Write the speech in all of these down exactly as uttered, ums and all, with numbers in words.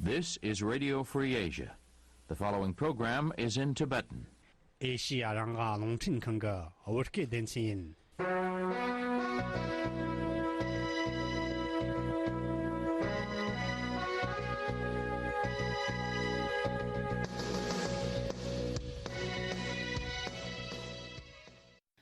This is Radio Free Asia. The following program is in Tibetan. ཨེ་ཤི་ཡ་རང་དབང་རླུང་འཕྲིན་ཁང་གི་བོད་སྐད་སྡེ་ཚན་ཡིན།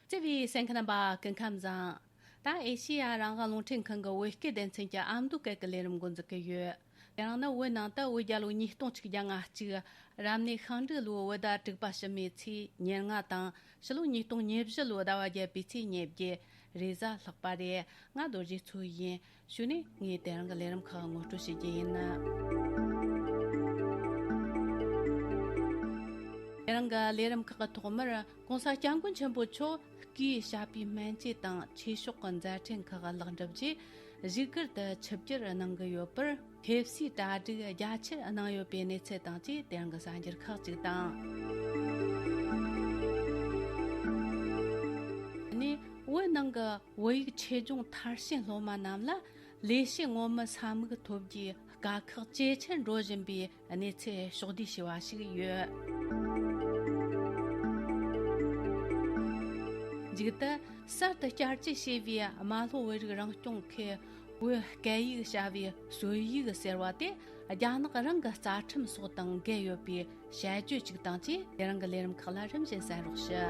བརྩེ་བའི་གསན་མཁན་རྣམ་པ་སྐུ་ཁམས་བཟང་། ད་ཨེ་ཤི་ཡ་རང་དབང་རླུང་འཕྲིན་ཁང་གི་བོད་སྐད་སྡེ་ཚན་གྱི་ཨ་མདོ་སྐད་ཀྱི་ལས་རིམ་འགོ་འཛུགས་ཀྱི་ཡོད། དེ་རིང་ནི་བོད་ནང་དུ་བོད་རྒྱལ་ལོ་ཉིས་སྟོང་ཆིག་བརྒྱ་ལྔ་བཅུ། རབ་གནས་ཤིང་འབྲུག་ལོའི་བོད་ཟླ་དྲུག་པ་ཕྱི་མའི་ཚེས་ཉེར་ལྔ་དང་། ཕྱི་ལོ་ཉིས་སྟོང་ཉེར་བཞི་ལོའི་ཟླ་བ་བརྒྱད་པའི་ཚེས་ཉེར་བརྒྱད། རེས་གཟའ་ལྷག་པ་རེད། ང་རྡོ་རྗེ་མཚོ་ཡིན། གཞུག་ནས་ངས་དེ་རིང་གི་ལས་རིམ་ཁག་ངོ་སྤྲོད་བྱེད་རྒྱུ་ཡིན། དེ་རིང་གི་ལས་རིམ་ཁག་གི་ཐོག་མར་༸གོང་ས་༸སྐྱབས་མགོན་ཆེན་པོ་མཆོག་སྐུའི་བྱ་བའི་སྨན་བཅོས་དང་ཆོས་ཕྱོགས་ཀྱི་མཛད་འཕྲིན་ཁག་ལེགས་འགྲུབ་རྗེས་བཞུགས་སྒར་དུ་ཆིབས་བསྒྱུར་གནང་གི་ཡོད་པར། ཕེབས་བསུའི་གྲ་སྒྲིག་རྒྱ་ཆེར་གནང་ཡོད་པའི་གནས་ཚུལ་དང་བཅས་དེ་རིང་གི་གསར་འགྱུར་ཁག་ཅིག་དང་། ནས་བོད་ནང་གི་བོད་ཡིག་ཆེད་སྦྱོང་མཐར་ཕྱིན་སློབ་མ་རྣམས་ལ་ལས་བྱེད་ངོ་མའི་ས་མིག་ཐོབ་རྒྱུའི་དཀའ་ཁག་ཇེ་ཆེར་འགྲོ་བཞིན་པའི་གནས་ཚུལ་ཕྱོགས་བསྡུས་བྱས་པ་ཞིག་ཡོད། མཇུག་ཏུ་གསར་དུ་བསྐྱར་བཅོས་བྱས་པའི་རྨ་ལྷོ་བོད་རིགས་རང་སྐྱོང་ཁུལ་བོད་སྐད་ཡིག་བྱ་བའི་སྲོལ་ཡིག་ཟེར་བ་དེ་རྒྱ་ནག་རང་གི་རྩ་ཁྲིམས་སོགས་དང་འགལ་ཡོད་པའི་དཔྱད་བརྗོད་ཅིག་དང་བཅས་དེ་རིང་གི་ལས་རིམ་ཁག་ལ་རིམ་བཞིན་གསན་རོགས་ཞུ།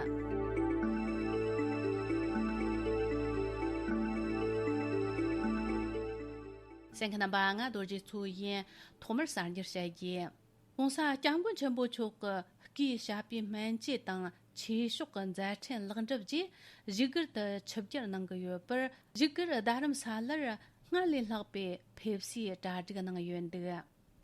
གསན་མཁན་རྣམ་པ། ང་རྡོ་རྗེ་མཚོ་ཡིན། ཐོག་མར་གསར་འགྱུར་བཤད་རྒྱུ། ༸གོང་ས་༸སྐྱབས་མགོན་ཆེན་པོ་མཆོག་གི་སྐུའི་བྱ་བའི་སྨན་བཅོས་དང་ཆོས་ཕྱོགས་ཀྱི་མཛད་འཕྲིན་ལེགས་འགྲུབ་རྗེས་བཞུགས་སྒར་དུ་ཆིབས་བསྒྱུར་གནང་གི་ཡོད་པར། བཞུགས་སྒར་རྡ་རམ་ས་ལར་སྔར་ལས་ལྷག་པའི་ཕེབས་བསུའི་གྲ་སྒྲིག་གནང་ཡོད་འདུག་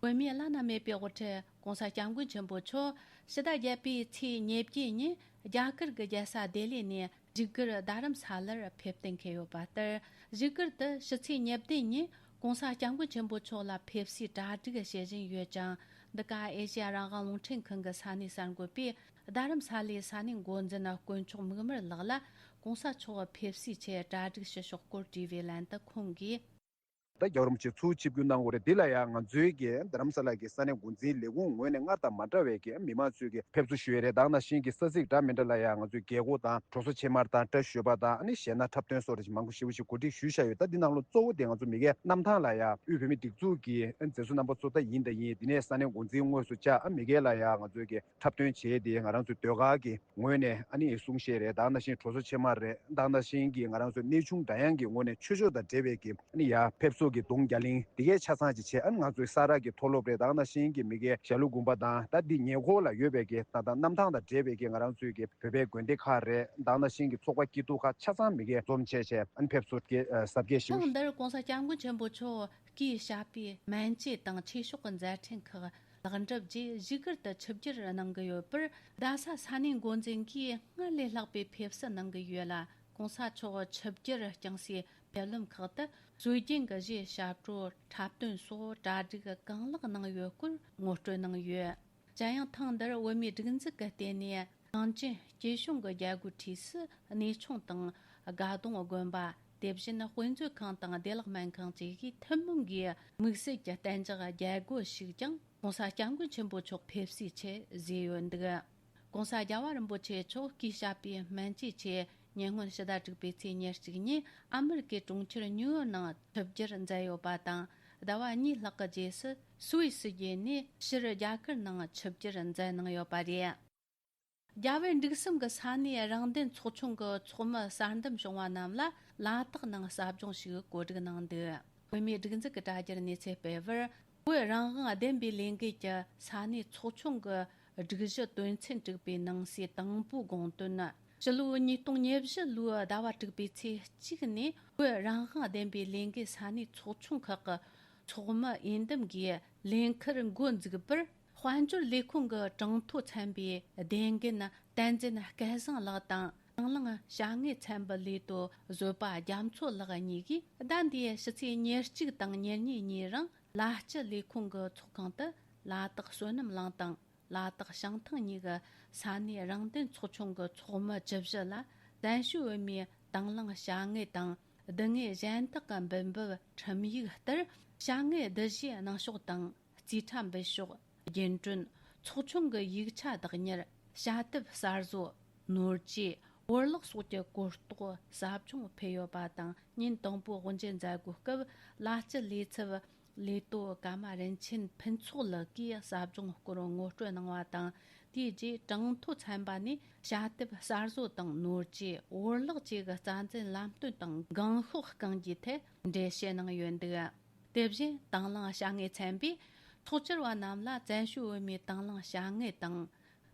བོད་མིའི་བླ་ན་མེད་པའི་དབུ་ཁྲིད་༸གོང་ས་༸སྐྱབས་མགོན་ཆེན་པོ་མཆོག་ཕྱི་ཟླ་བརྒྱད་པའི་ཚེས་ཉེར་བརྒྱད་ཉིན་རྒྱ་གར་གྱི་རྒྱལ་ས་ལྡི་ལི་ནས་བཞུགས་སྒར་རྡ་རམ་ས་ལར་ཕེབས་གཏན་འཁེལ་ཡོད་པ་ལྟར། བཞུགས་སྒར་དུ་ཕྱི་ཚེས་ཉེར་བདུན་ཉིན་༸གོང་ས་༸སྐྱབས་མགོན་ཆེན་པོ་མཆོག་ལ་ཕེབས་བསུའི་གྲ་སྒྲིག་བྱེད་བཞིན་ཡོད་ཅིང་། འདི་ག་ཨེ་ཤེ་ཡ་རང་དབང་རླུང་འཕྲིན་ཁང་གི་ས་གནས་གསར་འགོད་པས་རྡ་རམ་ས་ལའི་ས་གནས་འགོ་འཛིན་དཀོན་མཆོག་མིག་དམར་ལགས་ལ་༸གོང་ས་མཆོག་ཕེབས་བསུའི་ཆེད་གྲ་སྒྲིག་ཞུ་ཕྱོགས་སྐོར་དྲིས་པའི་ལན་དུ་ཁོང་གིས། ད་རྒྱལ་བ་རིན་པོ་ཆེ་ཚུར་ཆིབས་བསྒྱུར་གནང་དགོས་རེད། འདི་ལ་ཡང་ང་ཚོའི་གི་རྡ་རམ་ས་ལ་གི་ས་གནས་འགོ་འཛིན་ལས་ཁུངས་ངོས་ནས་སྔར་དང་མ་འདྲ་བའི་གི་མི་མང་ཚོས་གི་ཕེབས་བསུ་ཞུ་ཡས་རེད། ད་ག་ནང་བཞིན་གི་ས་ཚིགས་འདྲ་མི་འདྲ་ལ་ཡང་ང་ཚོའི་རྒྱལ་སྒོ་དང་གྲོས་ཚོགས་ཕྱེ་མར་དང་སྐྲ་བཞར་བ་དང་ཨ་ནི་གཞས་སྣ་འཁྲབ་སྟོན་སོགས་རེ་ཞིག་མང་པོ་ཞེ་པོ་ཞིག་གོ་སྒྲིག་ཞུས་བཞག་ཡོད། ད་འདི་ནང་ལོ་གཙོ་བོ་དེ་ང་ཚོ་མི་སྒེར་གནམ་ཐང་ལ་ཡང་དབུས་བོད་མིའི་སྒྲིག་འཛུགས་ཀྱི་མཛད་གཙོ་རྣམ་པ་ཚོ་ད་ཡིན་ད་ཡིན། དེ་ནས་ས་གནས་འགོ་འཛིན་དངོས་སུ་བཅར་ཨ་མི་སྒེར་ལ་ཡང་ང་ཚོའི་གི་འཁྲབ་སྟོན་བྱས་ཏེ་ང་རང་ཚོའི་ཟློས་གར་གྱི་ངོས་ནས་ཨ་ནི་གསུང་བཤད་རེད། ད་ག་ནང་བཞིན་གྲོས་ཚོགས་ཕྱེ་མར་རེད། ད་ག་ནང་བཞིན་གྱི་ང་རང་ཚོའི་གནས་ཆུང་སྒྲ་དབྱངས་ཀྱི་ངོས་ནས་ཆོས་ཕྱོགས་དང་འབྲེལ་བའི་གི་ཨ་ནི་ཡ་ཕེབས་བསུ་གི་གདུང་རྒྱ་གླིང་དེ་གའི་ཆ་ཚང་ཅིག་བྱས། ཨ་ནི་ང་ཚོའི་ས་རཱ་གི་མཐོ་སློབ་རེད། ད་ག་ནང་བཞིན་གྱི་མི་སྒེར་ཞྭ་ལུ་དགོན་པ་དང་ད་འདི་ཉེ་འཁོར་ལ་ཡོད་པའི་གི་ད་ད་གནམ་ཐང་དང་འབྲེལ་བའི་གི་ང་རང་ཚོའི་གི་བོད་པའི་དགོན་སྡེ་ཁག་རེད། ད་ག་ནང་བཞིན་གྱི་ཚོགས་པ་སྐྱིད་སྡུག་ཁག་ཆ་ཚང་མི་སྒེར་འཛོམས་བྱས་བྱས་ཨ་ནི་ཕེབས་བསུ་གི་གཟབ་རྒྱས་ཞུ། ཐེངས་འདིར་༸གོང་ས་༸སྐྱབས་མགོན་ཆེན་པོ་མཆོག་སྐུའི་བྱ་བའི་སྨན་བཅོས་དང་ཆོས་ཕྱོགས་ཀྱི་མཛད་འཕྲིན་ཁག་ལེགས་འགྲུབ་རྗེས་བཞུགས་སྒར་དུ་ཆིབས་བསྒྱུར་གནང་གི་ཡོད་པར། རྡ་ས་ས་གནས་འགོ་འཛིན་གྱིས་སྔར་ལས་ལྷག་པའི་ཕེབས་བསུ་གནང་གི་ཡོད་ལ། ༸གོང་ས་མཆོག་ཆིབས་བསྒྱུར་བསྐྱངས་སའི་ཕེབས་ལམ་ཁག་ཏུ་སྲོལ་རྒྱུན་གྱི་གཞས་ཞབས་བྲོ་འཁྲབ་སྟོན་སོགས་གྲ་སྒྲིག་གང་ལེགས་གནང་ཡོད་སྐོར་ངོ་སྤྲོད་གནང་ཡོད། གཞན་ཡང་ཐེངས་འདིར་བོད་མིའི་སྒྲིག་འཛུགས་ཀྱི་ལྟེ་གནས་གངས་ཅན་སྐྱིད་གཤོངས་ཀྱི་རྒྱལ་སྒོའི་འཁྲིས་སུ་གནས་ཆུང་དང་དགའ་གདོང་དགོན་པ། དེ་བཞིན་དཔེ་མཛོད་ཁང་དང་བདེ་བླག་སྨན་ཁང་བཅས་ཀྱིས་ཐུན་མོང་གིས་དམིགས་བསལ་གྱི་གཏན་འཇགས་རྒྱལ་སྒོ་ཞིག་ཀྱང་༸གོང་ས་༸སྐྱབས་མགོན་ཆེན་པོ་མཆོག་ཕེབས་བསུའི་ཆེད་བཟོས་ཡོད་འདུག ༸གོང་ས་རྒྱལ་བ་རིན་པོ་ཆེ་མཆོག་སྐུའི་བྱ་བའི་སྨན་བཅོས་ཆེད་ཉེ་སྔོན་ཕྱི་ཟླ་དྲུག་པའི་ཚེས་ཉེར་གཅིག་ཉིན་ཨ་མེ་རི་ཀའི་གྲོང་ཁྱེར་ཉིའུ་ཡོག་ནང་ཆིབས་བསྒྱུར་མཛད་ཡོད་པ་དང་། ཟླ་བ་གཉིས་ལྷག་གི་རྗེས་སུ་སུད་སི་བརྒྱུད་ནས་ཕྱིར་རྒྱ་གར་ནང་ཆིབས་བསྒྱུར་མཛད་གནང་ཡོད་པ་རེད། རྒྱ་བལ་འབྲུག་གསུམ་གྱི་ས་གནས་རང་བདེན་ཚོགས་ཆུང་གི་ཚོགས་མི་གསར་འདེམས་བྱུང་བ་རྣམས་ལ་ལ་དྭགས་ནང་ཟབ་སྦྱོང་ཞིག་གོ་སྒྲིག་གནང་འདུག་བོད་མིའི་སྒྲིག་འཛུགས་ཀྱི་དྲ་རྒྱར་གནས་ཚུལ་སྤེལ་བར། བོད་རང་དབང་བདེན་པའི་ལས་འགུལ་གྱི་ས་གནས་ཚོགས་ཆུང་གི་སྒྲིག་གཞི་དོན་ཚན་དྲུག་པའི་ནང་གསེས་དང་པོའི་དགོངས་དོན། ཕྱི་ལོ་ཉིས་སྟོང་ཉེར་བཞི་ལོའི་ཟླ་བ་དྲུག་པའི་ཚེས་གཅིག་ནས་བོད་རང་དབང་བདེན་པའི་ལས་འགུལ་ས་གནས་ཚོགས་ཆུང་ཁག་གི་ཚོགས་མི་འོས་འདེམས་ཀྱིས་ལས་འཁུར་འགོ་འཛུགས་པར། དཔལ་འབྱོར་ལས་ཁུངས་ཀྱི་གྲངས་ཐོ་ཚན་པའི་སྡེ་འགན་བསྟན་འཛིན་སྐལ་བཟང་ལགས་དང་། དང་བླངས་བྱ་དངོས་ཚན་པའི་ལས་དོན་བཟོད་པ་རྒྱ་མཚོ་ལགས་གཉིས་ཀྱིས་ཟླ་འདིའི་ཕྱི་ཚེས་ཉེར་གཅིག་དང་ཉེར་གཉིས་གཉིས་རིང་ལ་སྤྱི་ལས་ཁུངས་ཀྱི་ཚོགས་ཁང་དུ་ལ་དྭགས་བསོད་ནམས་གླིང་དང་ལ་དྭགས་བྱང་ཐང་གཉིས་ཀྱི་ས་གནས་རང་བདེན་ཚོགས་ཆུང་གི་ཚོགས་མི་བཅུ་བཞི་ལ་བཙན་བྱོལ་བོད་མིའི་དང་བླངས་བྱ་དངོས་དང་སྡུག་བསྔལ་གཞན་དག་གི་འབུལ་འབབ་ཁྲིམས་ཡིག་ལྟར་བྱ་དངོས་སྡུད་གཞིའི་གནང་ཕྱོགས་དང་། རྩིས་ཁྲ་འབུལ་ཕྱོགས། རྒྱུན་གྲོན། ཚོགས་ཆུང་གི་ཡིག་ཆ་བདག་གཉེར། བྱ་དེབ་གསར་བཟོ། ནོར་གྱིས་བོར་བརླག་སོགས་ཀྱི་གོ་རྟོགས་ཟབ་སྦྱོང་ཕུལ་ཡོད་པ་དང་། ཉིན་དང་པོའི་དབུ་འབྱེད་མཛད་སྒོའི་སྐབས། ལ་སྤྱི་ལས་ཚབ་ལས་དོ་ཀརྨ་རིན་ཆེན་ཕུན་ཚོགས་ལགས་ཀྱིས་ཟབ་སྦྱོང་སྐོར་ངོ་སྤྲོད་གནང་བ་དང་། དེའི་རྗེས་གྲངས་ཐོ་ཚན་པ་ནས་བྱ་དེབ་གསར་བཟོ་དང་ནོར་གྱིས་བོར་བརླག་བཅས་ཀྱི་རྩ་འཛིན་ལམ་སྟོན་དང་འགན་ཤོག་བསྐང་རྒྱུའི་ཐད་འགྲེལ་བཤད་གནང་ཡོད་འདུག་དེ་བཞིན་དང་བླངས་བྱ་དངོས་ཚན་པས་ཚོགས་བཅར་བ་རྣམས་ལ་བཙན་བྱོལ་བོད་མིའི་དང་བླངས་བྱ་དངོས་དང་།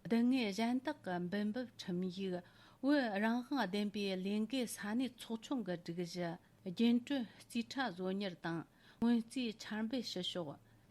སྡུག་བསྔལ་གཞན་དག་གི་འབུལ་འབབ་ཁྲིམས་ཡིག་བོད་རང་དབང་བདེན་པའི་ལས་འགུལ་ས་གནས་ཚོགས་ཆུང་གི་སྒྲིག་གཞི། རྒྱུན་གྲོན་རྩིས་ཁྲ་བཟོ་གཉེར་དང་སྔོན་རྩིས་འཆར་འབུལ་ཞུ་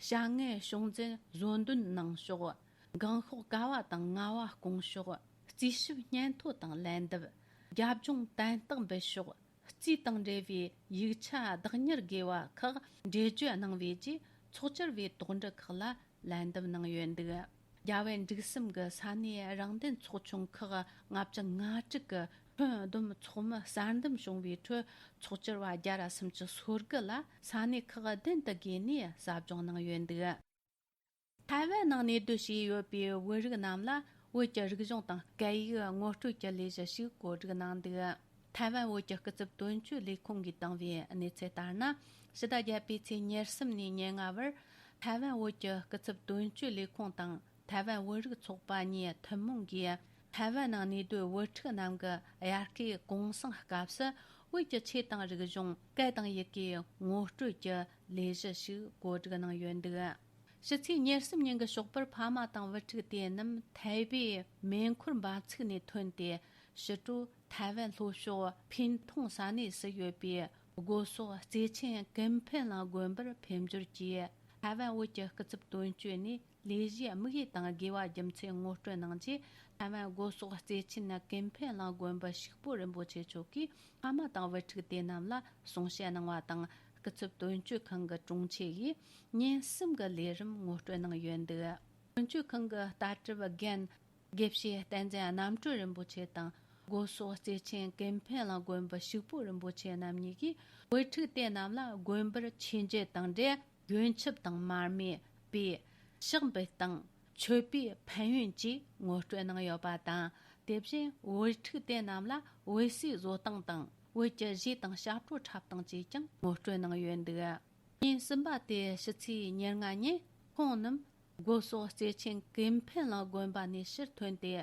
ཕྱོགས། བྱ་དངོས་ཕྱོགས་འཛིན་བཟོ་འདོན་གནང་ཕྱོགས། འགན་ཤོག་ག་བ་དང་ང་བ་སྐོང་ཕྱོགས། རྩིས་ཞིབ་སྙན་ཐོ་དང་ལན་འདེབས། རྒྱབ་ལྗོངས་དན་རྟགས་འབུལ་ཕྱོགས། རྩིས་དང་འབྲེལ་བའི་ཡིག་ཆ་བདག་གཉེར་དགོས་པ་ཁག་འགྲེལ་བརྗོད་གནང་བའི་རྗེས། ཚོགས་བཅར་བའི་དོགས་འདྲི་ཁག་ལ་ལན་འདེབས་གནང་ཡོད་འདུག་རྒྱ་བལ་འབྲུག་གསུམ་གྱི་ས་གནས་རང་བདེན་ཚོགས་ཆུང་ཁག་ལྔ་བཅུ་ང་དྲུག་གི་ཁྱོན་བསྡོམས་ཚོགས་མི་གསར་འདེམས་བྱུང་བའི་ཁྲོད། ཚོགས་བཅར་བ་བརྒྱ་ར་སུམ་ཅུ་སོ་དགུ་ལ་ས་གནས་ཁག་བདུན་དུ་བགོས་ནས་ཟབ་སྦྱོང་གནང་ཡོད་འདུག་ཐའེ་ཝན་ནང་གནས་སྡོད་བྱས་ཡོད་པའི་བོད་རིགས་རྣམས་ལ་བོད་ཀྱི་རིག་གཞུང་དང་སྐད་ཡིག་ངོ་སྤྲོད་ཀྱི་ལས་གཞི་ཞིག་གོ་སྒྲིག་གནང་འདུག་ཐའེ་ཝན་བོད་ཀྱི་སྐུ་ཚབ་དོན་གཅོད་ལས་ཁུངས་ཀྱིས་བཏང་བའི་གནས་ཚུལ་ལྟར་ན། ཕྱི་ཟླ་བརྒྱད་པའི་ཚེས་ཉེར་གསུམ་ནས་ཉེར་ལྔ་བར། ཐའེ་ཝན་བོད་ཀྱི་སྐུ་ཚབ་དོན་གཅོད་ལས་ཁུངས་དང་ཐའེ་ཝན་བོད་རིགས་ཚོགས་པ་གཉིས་ཐུན་མོང་གིས་ཐའེ་ཝན་ནང་གནས་སྡོད་བོད་ཕྲུག་རྣམས་ཀྱི་དབྱར་ཁའི་གུང་སེང་སྐབས་སུ། བོད་ཀྱི་ཆོས་དང་རིག་གཞུང་། སྐད་དང་ཡི་གེའི་ངོ་སྤྲོད་ཀྱི་ལས་གཞི་ཞིག་གོ་སྒྲིག་གནང་ཡོད་འདུག་ཕྱི་ཚེས་ཉེར་གསུམ་ཉིན་གྱི་ཞོགས་པར་ཕ་མ་དང་བུ་ཕྲུག་དེ་རྣམས་ཐའེ་པེའི་མེ་འཁོར་འབབ་ཚིགས་ནས་ཐོན་ཏེ། ཕྱི་དྲོ་ཐའེ་ཝན་ལྷོ་ཕྱོགས་ཕིན་ཐུང་ས་གནས་སུ་ཡོད་པའི་སྒོ་ཟོག་རྩེ་ཆེན་ཀུན་ཕན་གླིང་དགོན་པར་ཕེབས་འབྱོར་གྱིས། ཐའེ་ཝན་བོད་ཀྱི་སྐུ་ཚབ་དོན་གཅོད་ནས་ལས་གཞིའི་དམིགས་ཡུལ་དང་དགོས་པ་རྒྱུ་མཚན་ངོ་སྤྲོད་གནང་རྗེས། ཐའེ་ཝན་སྒོ་ཟོག་རྩེ་ཆེན་ཀུན་ཕན་གླིང་དགོན་པའི་ཕྱུག་པོ་རིན་པོ་ཆེ་མཆོག་གིས་ཕ་མ་དང་བུ་ཕྲུག་དེ་རྣམས་ལ་གསུང་བཤད་གནང་བ་དང་། སྐུ་ཚབ་དོན་གཅོད་ཁང་གི་དྲུང་ཆེ་ཡིས་ཉིན་གསུམ་གྱི་ལས་རིམ་ངོ་སྤྲོད་གནང་ཡོད་འདུག་དོན་གཅོད་ཁང་གི་ལྟ་གྲུབ་རྒན། དགེ་བཤེས་བསྟན་འཛིན་རྣམ་གྲོལ་རིན་པོ་ཆེ་དང་། སྒོ་ཟོག་རྩེ་ཆེན་ཀུན་ཕན་གླིང་དགོན་པའི་ཕྱུག་པོ་རིན་པོ་ཆེ་རྣམ་གཉིས་ཀྱིས། བུ་ཕྲུག་དེ་རྣམས་ལ་དགོན་པར་ཆོས་འབྲེལ་དང་འབྲེལ། གྱོན་ཆིབས་དང་མར་མེ། སྤོས། ཕྱག་འབུལ་སྟངས། མཆོད་པའི་ཕན་ཡོན་བཅས་ངོ་སྤྲོད་གནང་ཡོད་པ་དང་། དེ་བཞིན་བུ་ཕྲུག་དེ་རྣམས་ལ་བོད་ཟས་བཟོ་སྟངས་དང་། བོད་ཀྱི་གཞས་དང་ཞབས་བྲོ་འཁྲབ་སྟངས་བཅས་ཀྱང་ངོ་སྤྲོད་གནང་ཡོད་འདུག་ཉིན་གསུམ་པ་དེ་ཕྱི་ཚེས་ཉེར་ལྔ་ཉིན་ཁོང་རྣམས་སྒོ་ཟོག་རྩེ་ཆེན་ཀུན་ཕན་གླིང་དགོན་པ་ནས་ཕྱིར་ཐོན་ཏེ།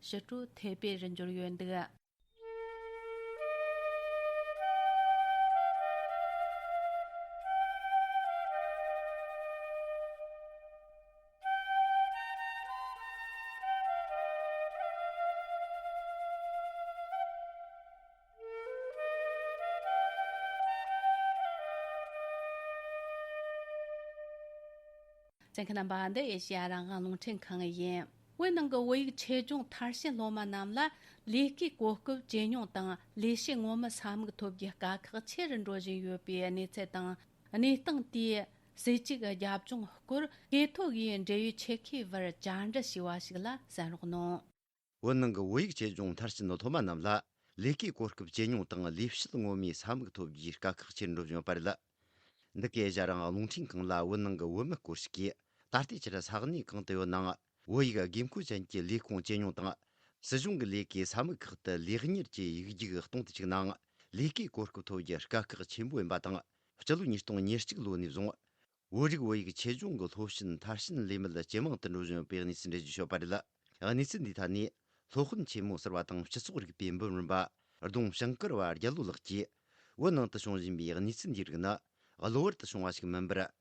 ཕྱི་དྲོ་ཐའེ་པེ་རུ་འབྱོར་ཡོད་འདུག་གསན་མཁན་རྣམ་པ། འདི་ཨེ་ཤེ་ཡ་རང་དབང་རླུང་འཕྲིན་ཁང་ཡིན། བོད་ནང་གི་བོད་ཡིག་ཆེད་སྦྱོང་མཐར་ཕྱིན་སློབ་མ་རྣམས་ལ་ལས་ཀའི་གོ་སྐབས་ཇེ་ཉུང་དང་། ལས་བྱེད་ངོ་མ་ས་མིག་ཐོབ་རྒྱུའི་དཀའ་ཁག་ཆེ་རུ་འགྲོ་བཞིན་ཡོད་པའི་གནས་ཚུལ་དང་། གནས་སྟངས་དེའི་ཟས་བཅུད་ཀྱི་རྒྱབ་ལྗོངས་སྐོར་གོ་ཐོ་གིས་འབྲེལ་ཡོད་ཆེད་མཁས་བར་བཅར་འདྲི་བྱས་པ་ཞིག་ལ་གསན་རོགས་གནང་། བོད་ནང་གི་བོད་ཡིག་ཆེད་སྦྱོང་མཐར་ཕྱིན་སློབ་མ་རྣམས་ལ་ལས་ཀའི་གོ་སྐབས་ཇེ་ཉུང་དང་། ལས་བྱེད་ངོ་མའི་ས་མིག་ཐོབ་རྒྱུའི་དཀའ་ཁག་ཆེར་འགྲོ་བཞིན་ཡོད་པ་རེད། འདི་གའི་ཨེ་ཤ་ཡ་རང་དབང་རླུང་འཕྲིན་ཁང་ལ་བོད་ནང་གི་བོད་མི་སྐོར་ཞིག་གིས། ད་ལྟའི་ཆར་ས་གནས་གང་དུ་ཡོད་ནའང་བོད་ཡིག་དགོས་མཁོ་ཅན་གྱི་ལས་ཁུངས་ཇེ་ཉུང་དང་། སྲིད་གཞུང་གི་ལས་ཀའི་ས་མིག་ཁག་ཏུ་ལས་གཉེར་གྱི་ཡིག་རྒྱུགས་གཏོང་དུ་བཅུག་ནའང་། ལས་ཀའི་གོ་སྐབས་ཐོབ་རྒྱུ་དཀའ་ཁག་ཆེན་པོ་ཡིན་པ་དང་། སྤྱི་ལོ་ཉིས་སྟོང་ཉེར་གཅིག་ལོ་ནས་བཟུང་། བོད་རིགས་བོད་ཡིག་ཆེད་སྦྱོང་གི་སློབ་ཕྱིན་མཐར་ཕྱིན་ལས་མེད་ཇེ་མང་དུ་འགྲོ་བཞིན་ཡོད་པའི་གནས་ཚུལ་འགྲེལ་བརྗོད་བྱས་པ་རེད། གནས་ཚུལ་འདིའི་ཐད་ནས། སློབ་དཔོན་ཆེན་མོ་ཟུར་པ་དང་སྤྱི་ཚོགས་རིག་པའི་འབུམ་རམས་པ་ལྡོང་ཞིང་དཀར་བ་རྒྱལ་ལོ་ལགས་ཀྱིས། བོད་ནང་དུ་བྱུང་བཞིན་པའི་གནས་ཚུལ་འདིའི་རིགས་ནི། གློ་བུར་དུ་བྱུང་བ་ཞིག་མིན་པར།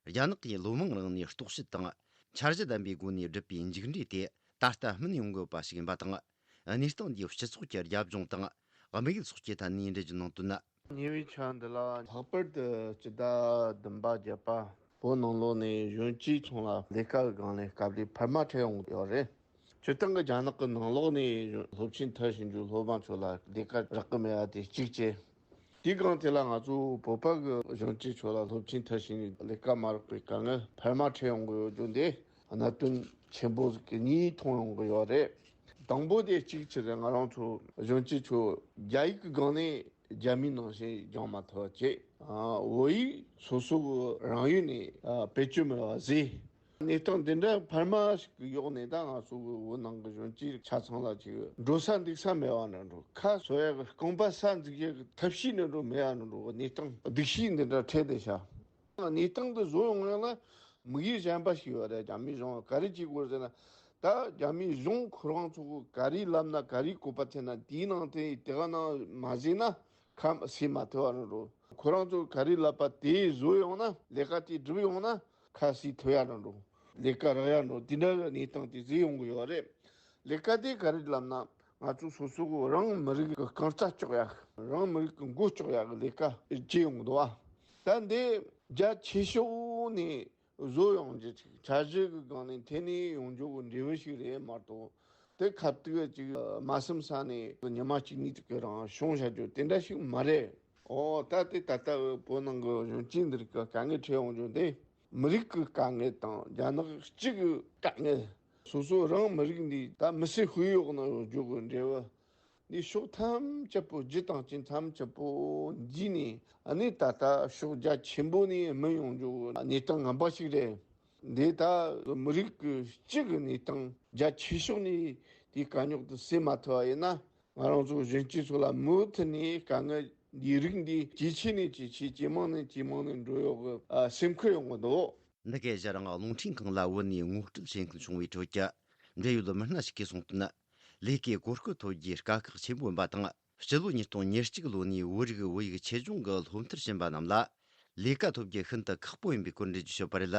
རྒྱ་ནག་གིས་ལོ་མང་རིང་ནས་རྟོག་ཞིབ་དང་། འཆར་གཞི་ལྡན་པའི་སྒོ་ནས་བསྒྲུབས་པའི་མཇུག་འབྲས་དེ། ད་ལྟ་སྨིན་ཡོང་གི་ཡོད་པ་ཞིག་ཡིན་པ་དང་། གནས་སྟངས་འདིའི་སྤྱི་ཚོགས་ཀྱི་རྒྱབ་ལྗོངས་དང་། དམིགས་ཡུལ་སོགས་ཀྱི་ཐད་ནས་འགྲེལ་བརྗོད་གནང་དོན། ཉེ་བའི་ཆར་འདི་ལ་ལྷག་པར་དུ་སྤྱི་ཟླ་བདུན་པ་བརྒྱད་པ་བོད་ནང་ལོགས་ནས་གཞོན་སྐྱེས་ཚོ་ལ་ལས་ཀ་གི་སྒང་ནས་དཀའ་ལས་འཕར་མ་འཕྲད་ཡོང་གི་ཡོད་རེད། སྤྱིར་བཏང་གི་རྒྱ་ནག་གི་ནང་ལོགས་ནས་སློབ་ཆེན་མཐར་ཕྱིན་རྒྱུ་སློབ་མ་ཚོ་ལ་ལས་ཀ་རག་གི་མེད་པ་དེ་གཅིག་བྱས། དེའི་སྒང་དེ་ལ་ང་ཚོ་བོད་པ་གི་གཞོན་སྐྱེས་ཚོ་ལ་སློབ་ཆེན་མཐར་ཕྱིན་ནས་ལས་ཀ་མ་རག་པའི་དཀའ་ངལ་འཕར་མ་འཕྲད་ཡོང་གི་ཡོད་རྒྱུ་འདི་གནད་དོན་ཆེན་པོ་ཟིག་གི་གཉིས་མཐོང་ཡོང་གི་ཡོད་རེད། དང་པོ་དེ་གཅིག་ཆི་རེད། ང་རང་ཚོ་གཞོན་སྐྱེས་ཚོ་རྒྱ་ཡིག་གི་སྒང་ནས་རྒྱ་མིའི་ནང་བཞིན་སྦྱང་མ་ཐུབ་པ་བྱས། ཨ། བོད་ཡིག་སོ་སོ་གི་རང་ཡུལ་ནས་ཨ་བེད་སྤྱོད་མེད་པ་བཟོས། གནས་སྟངས་འདི་འདྲ་འཕར་མ་ཞིག་གི་གཡོག་ནས། ད་ང་ཚོ་གི་བོད་ནང་གི་གཞོན་སྐྱེས་ཆ་ཚང་ལ་ཅིག་འགྲོ་ས་འདུག་ས་མེད་པ་འདྲ་འགྲོ། ཁ་གསོ་ཡག་གི་རྐང་པ་ས་འཛུགས་ཡག་གི་ཐབས་ཤེས་འདྲ་འགྲོ་མེད་པ་འདྲ་འགྲོ། གནས་སྟངས་སྡུག་ཤོས་འདི་འདྲ་འཕྲད་བསྡད་ཤག་གནས་སྟངས་འདི་བཟོ་ཡོང་ཡག་ལ་དམིགས་ཡུལ་གཞན་པ་ཞིག་ཡོད་རེད། རྒྱ་མིའི་གཞུང་ག་རེ་བྱེད་དགོས་ཟེར་ན། ད་རྒྱ་མིའི་གཞུང་ཁོ་རང་ཚོ་གི་ག་རེ་ལབ་ན། ག་རེ་བཀོད་པ་འཐེན་ན། དེའི་ནང་དེ་དེ་ག་ནང་མ་ཟིན་ན་ཁ་ཟས་མ་ཐུབ་པ་རང་འགྲོ། ཁོ་རང་ཚོ་ག་རེ་ལབ་པ་དེ་བཟོ་ཡོང་ན། ལས་ཀ་དེ་སྒྲུབ་ཡོང་ན་ཁ་ཟས་ཐུབ་ཡ་རང་འགྲོ། ལས་ཀ་རག་ཡ་འགྲོ། དེ་འདྲ་གི་གནས་སྟངས་དེ་བཟོས་ཡོང་གི་ཡོད་རེད། ལས་ཀ་དེ་ག་རེ་ལབ་ན། ང་ཚོ་སོ་སོ་གི་རང་མི་རིགས་ཀྱི་རྐང་རྩ་གཅོག་ཡ། རང་མི་རིགས་ཀྱི་མགོ་གཅོག་ཡ་གི་ལས་ཀ་བྱེད་ཡོང་གི་འདུག་བ། ད་འདི་རྒྱ་ཆེ་ཤོས་ནས་བཟོ་ཡོང་རྒྱུ་ཅིག་འཆར་གཞི་གི་སྒང་ནས་འཐེན་ནས་ཡོང་རྒྱུ་གི་འབྲས་བུ་ཞིག་རེད་མ་གཏོགས། དེ་ཁ་ཐུག་ཅིག་མ་བསམ་ས་ནས་ཉི་མ་གཅིག་གཉིས་ཅིག་གི་རང་བྱུང་བྱ་རྒྱུ་དེ་འདྲ་ཞིག་མ་རེད། ཨོ་ད་དེ་ད་ལྟ་བོད་ནང་གི་གཞོན་སྐྱེས་འདི་རིགས་ཀྱི་དཀའ་ངལ་འཕྲད་ཡོང་རྒྱུ་འདི། མི་རིགས་ཀྱི་དཀའ་ངལ་དང་རྒྱ་ནག་སྤྱི་གི་དཀའ་ངལ། སོ་སོ་རང་མི་རིགས་འདི་ད་མི་སེར་ཤུལ་འོག་ན་ཡོང་རྒྱུ་གི་འབྲས་བུ། འདི་ཕྱོགས་ཐམས་ཅད་པོ། རྒྱུ་དང་རྐྱེན་ཐམས་ཅད་པོ་འདི་ནས་ཨ་ནི་ད་ལྟ་ཕྱོགས་རྒྱ་ཆེན་པོ་ནས་མི་ཡོང་རྒྱུ་གནས་སྟངས་ངན་པ་ཞིག་རེད། འདི་ད་མི་རིགས་ཀྱི་སྤྱི་གི་གནས་སྟངས་རྒྱ་ཆེ་ཤོས་ནས་དེའི་དཀའ་རྙོག་དེ་སེལ་མ་ཐུབ་པ་ཡིན་ན། ང་རང་ཚོ་གཞོན་སྐྱེས་ཚོ་ལ་མུ་མཐུད་ནས་དཀའ་ངལ་འདིའི་རིགས་འདི་ཇེ་ཆེ་ནས་ཇེ་ཆེ། ཇེ་མང་ནས་ཇེ་མང་ནས་འགྲོ་ཡོང་གི་ཨ་སེམས་ཁུར་ཡོང་གི་འདུག་འདི་གའི་ཞལ་རང་རླུང་འཕྲིན་ཁང་ལ་བོད་ནས་ངོ་སྤྲོད་བྱེད་མཁན་བྱུང་བའི་ཁྲོད་ཀྱི་འབྲེལ་ཡོད་མི་སྣ་ཞིག་གིས་གསུངས་དོན། ལས་ཀའི་གོ་སྐབས་ཐོབ་རྒྱུའི་དཀའ་ཁག་ཆེན་པོ་ཡིན་པ་དང་། སྤྱི་ལོ་ཉིས་སྟོང་ཉེར་གཅིག་ལོ་ནས་བོད་རིགས་བོད་ཡིག་ཆེད་སྦྱོང་གི་སློབ་མཐར་ཕྱིན་པ་རྣམས་ལ་ལས་ཀ་ཐོབ་རྒྱུ་ཤིན་ཏུ་ཁག་པོ་ཡིན་པའི་སྐོར་འགྲེལ་བརྗོད་བྱས་པ་རེད།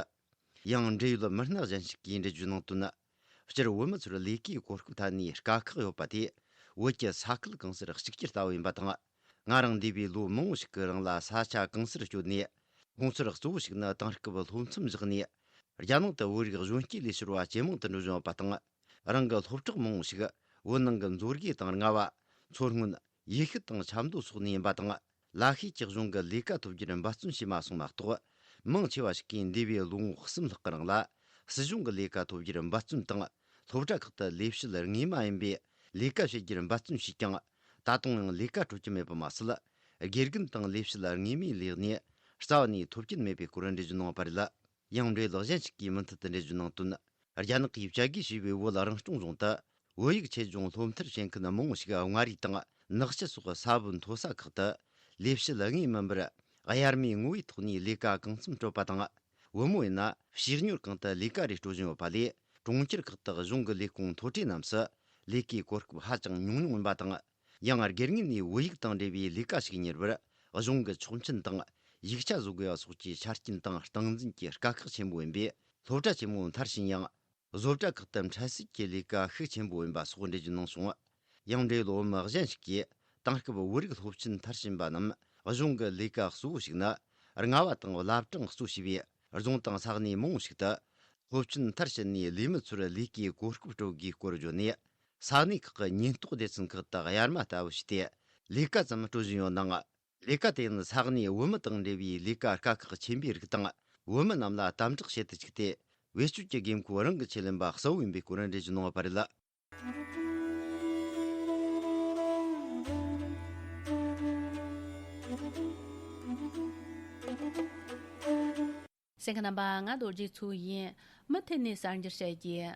ཡང་འབྲེལ་ཡོད་མི་སྣ་གཞན་ཞིག་གིས་འགྲེལ་བརྗོད་གནང་དོན། སྤྱིར་བོད་མི་ཚོར་ལས་ཀའི་གོ་སྐབས་ཐད་ནས་དཀའ་ཁག་ཡོད་པ་དེ་བོད་ཀྱི་ས་ཁུལ་གང་སར་གཅིག་གྱུར་ལྟ་བུ་ཡིན་པ་དང་། ང་རང་འདས་པའི་ལོ་མང་བོ་ཞིག་གི་རིང་ལ་ས་ཆ་གང་སར་བསྐྱོད་ནས། ཁོང་ཚོར་གཙོ་བོ་ཞིག་ནི་དེང་སྐབས་སློབ་མཚམས་བཞག་ནས་རྒྱ་ནང་དུ་བོད་རིགས་གཞོན་སྐྱེས་ལས་བྱེད་པ་ཇེ་མང་དུ་འགྲོ་བཞིན་ཡོད་པ་དང་། རང་གི་སློབ་གྲོགས་མང་བོ་ཞིག་བོད་ནང་གི་མཛོད་དགེ་དང་རྔ་བ། མཚོ་སྔོན། ཡུལ་ཤུལ་དང་ཆབ་མདོ་སོགས་ནས་ཡིན་པ་དང་། ལ་ཤས་ཀྱི་གཞུང་གི་ལས་ཀ་ཐོབ་རྒྱུར་འབད་བརྩོན་བྱས་མ་སོང་མ་གཏོགས། མང་ཆེ་བ་ཞིག་གིས་འདས་པའི་ལོ་ངོ་གསུམ་ལྷག་གི་རིང་ལ་སྲིད་གཞུང་གི་ལས་ཀ་ཐོབ་རྒྱུར་འབད་བརྩོན་དང་། སློབ་གྲྭ་ཁག་ཏུ་ལས་བྱེད་དངོས་མ་ཡིན་པའི་ལས་ཀ་བྱེད་རྒྱུར་འབད་བརྩོན་བྱས་ཀྱང་། ད་དུང་ཡང་ལས་ཀ་སྤྲོད་ཀྱི་མེད་པ་མ་ཟད། དགེ་རྒན་དང་ལས་བྱེད་དངོས་མའི་ལས་གནས་རྩ་བ་ནས་ཐོབ་ཀྱིན་མེད་པའི་སྐོར་འགྲེལ་བརྗོད་གནང་བ་རེད། ཡང་འབྲེལ་ཡོད་གཞན་ཞིག་གིས་མུ་མཐུད་དུ་འགྲེལ་བརྗོད་གནང་དོན། རྒྱ་ནག་གིས་བཅད་བགོས་བྱས་པའི་བོད་རང་སྐྱོང་ལྗོངས་དུ་བོད་ཡིག་ཆེད་སྦྱོང་སློབ་མཐར་ཕྱིན་མཁན་མང་བོ་ཞིག་མངའ་རིས་དང་ནག་ཆུ་སོགས་ས་བབ་མཐོ་ས་ཁག་ཏུ་ལས་བྱེད་དངོས་མིན་པར་དབྱར་མེད་ངོ་བོའི་ཐོག་ནས་ལས་ཀ་གང་འཚམ་སྤྲོད་པ་དང་། བུ་མོ་ཡིན་ན་བྱིས་གཉོར་ཁང་དུ་ལས་ཀ་རེ་སྤྲོད་བཞིན་ཡོད་པ་ལས། གྲོང་ཁྱེར་ཁག་ཏུ་གཞུང་གི་ལས་ཁུངས་མཐོ་གྲས་རྣམས་སུ་ལས་ཀའི་གོ་སྐབས་ཧ་ཅང་ཉུང་ཉུང་ཡིན་པ་དང་། ཡང་དགེ་རྒན་ནས་བོད་ཡིག་དང་འབྲེལ་བའི་ལས་ཀ་ཞིག་གཉེར་བར་གཞུང་གི་ཆོག་མཆན་དང་ཡིག་ཆ་བཟོ་དགོས་པ་སོགས་ཀྱི་ཆ་རྐྱེན་དང་སྟངས་འཛིན་གྱི་དཀའ་ཁག་ཆེན་པོ་ཡིན་པས། སློབ་གྲྭ་ཆེན་མོ་མཐར་ཕྱིན་ཡང་བཟོ་གྲྭ་ཁག་ཏུ་འཕྲལ་སེལ་གྱི་ལས་ཀ་ཤུགས་ཆེན་པོ་ཡིན་པ་སོགས་འགྲེལ་བརྗོད་གནང་སོང་། ཡང་འབྲེལ་ཡོད་བོད་མི་གཞན་ཞིག་གིས་དེང་སྐབས་བོད་རིགས་སློབ་ཆེན་མཐར་ཕྱིན་པ་རྣམས་གཞུང་གི་ལས་ཀ་གཙོ་བོ་ཞིག་ནི་རྔ་བ་དང་བླ་བྲང་གཙོ་བྱས་པའི་རྫོང་དང་ས་གནས་མང་བོ་ཞིག་ཏུ་སློབ་ཆེན་མཐར་ཕྱིན་ནས་ལས་མི་ཚོར་ལས་ཀའི་གོ་སྐབས་སྤྲོད་དགོས་སྐོར་བརྗོད་ནས། ས་གནས་ཁག་གི་ཉེན་རྟོག་སྡེ་ཚན་ཁག་ཏུ་དབྱར་མ་ལྟ་བུ་བྱས་ཏེ་ལས་ཀ་ཙམ་སྤྲོད་བཞིན་ཡོད་ནའང་། ལས་ཀ་དེ་ཡང་ས་གནས་བོད་མི་དང་འབྲེལ་བའི་ལས་ཀ་དཀའ་ཁག་ཆེན་པོའི་རིགས་དང་། བོད་མི་རྣམས་ལ་དམ་དྲག་བྱེད་དུ་བཅུག་སྟེ། བེད་སྤྱོད་ཀྱི་དགོས་མཁོ་རང་གི་ཆེད་ལེན་པ་གསལ་བོ་ཡིན་པའི་སྐོར་འགྲེལ་བརྗོད་གནང་བ་རེད། གསན་མཁན་རྣམ་པ། ང་རྡོ་རྗེ་མཚོ་ཡིན། མུ་མཐུད་ནས་གསར་འགྱུར་བཤད་རྒྱུ།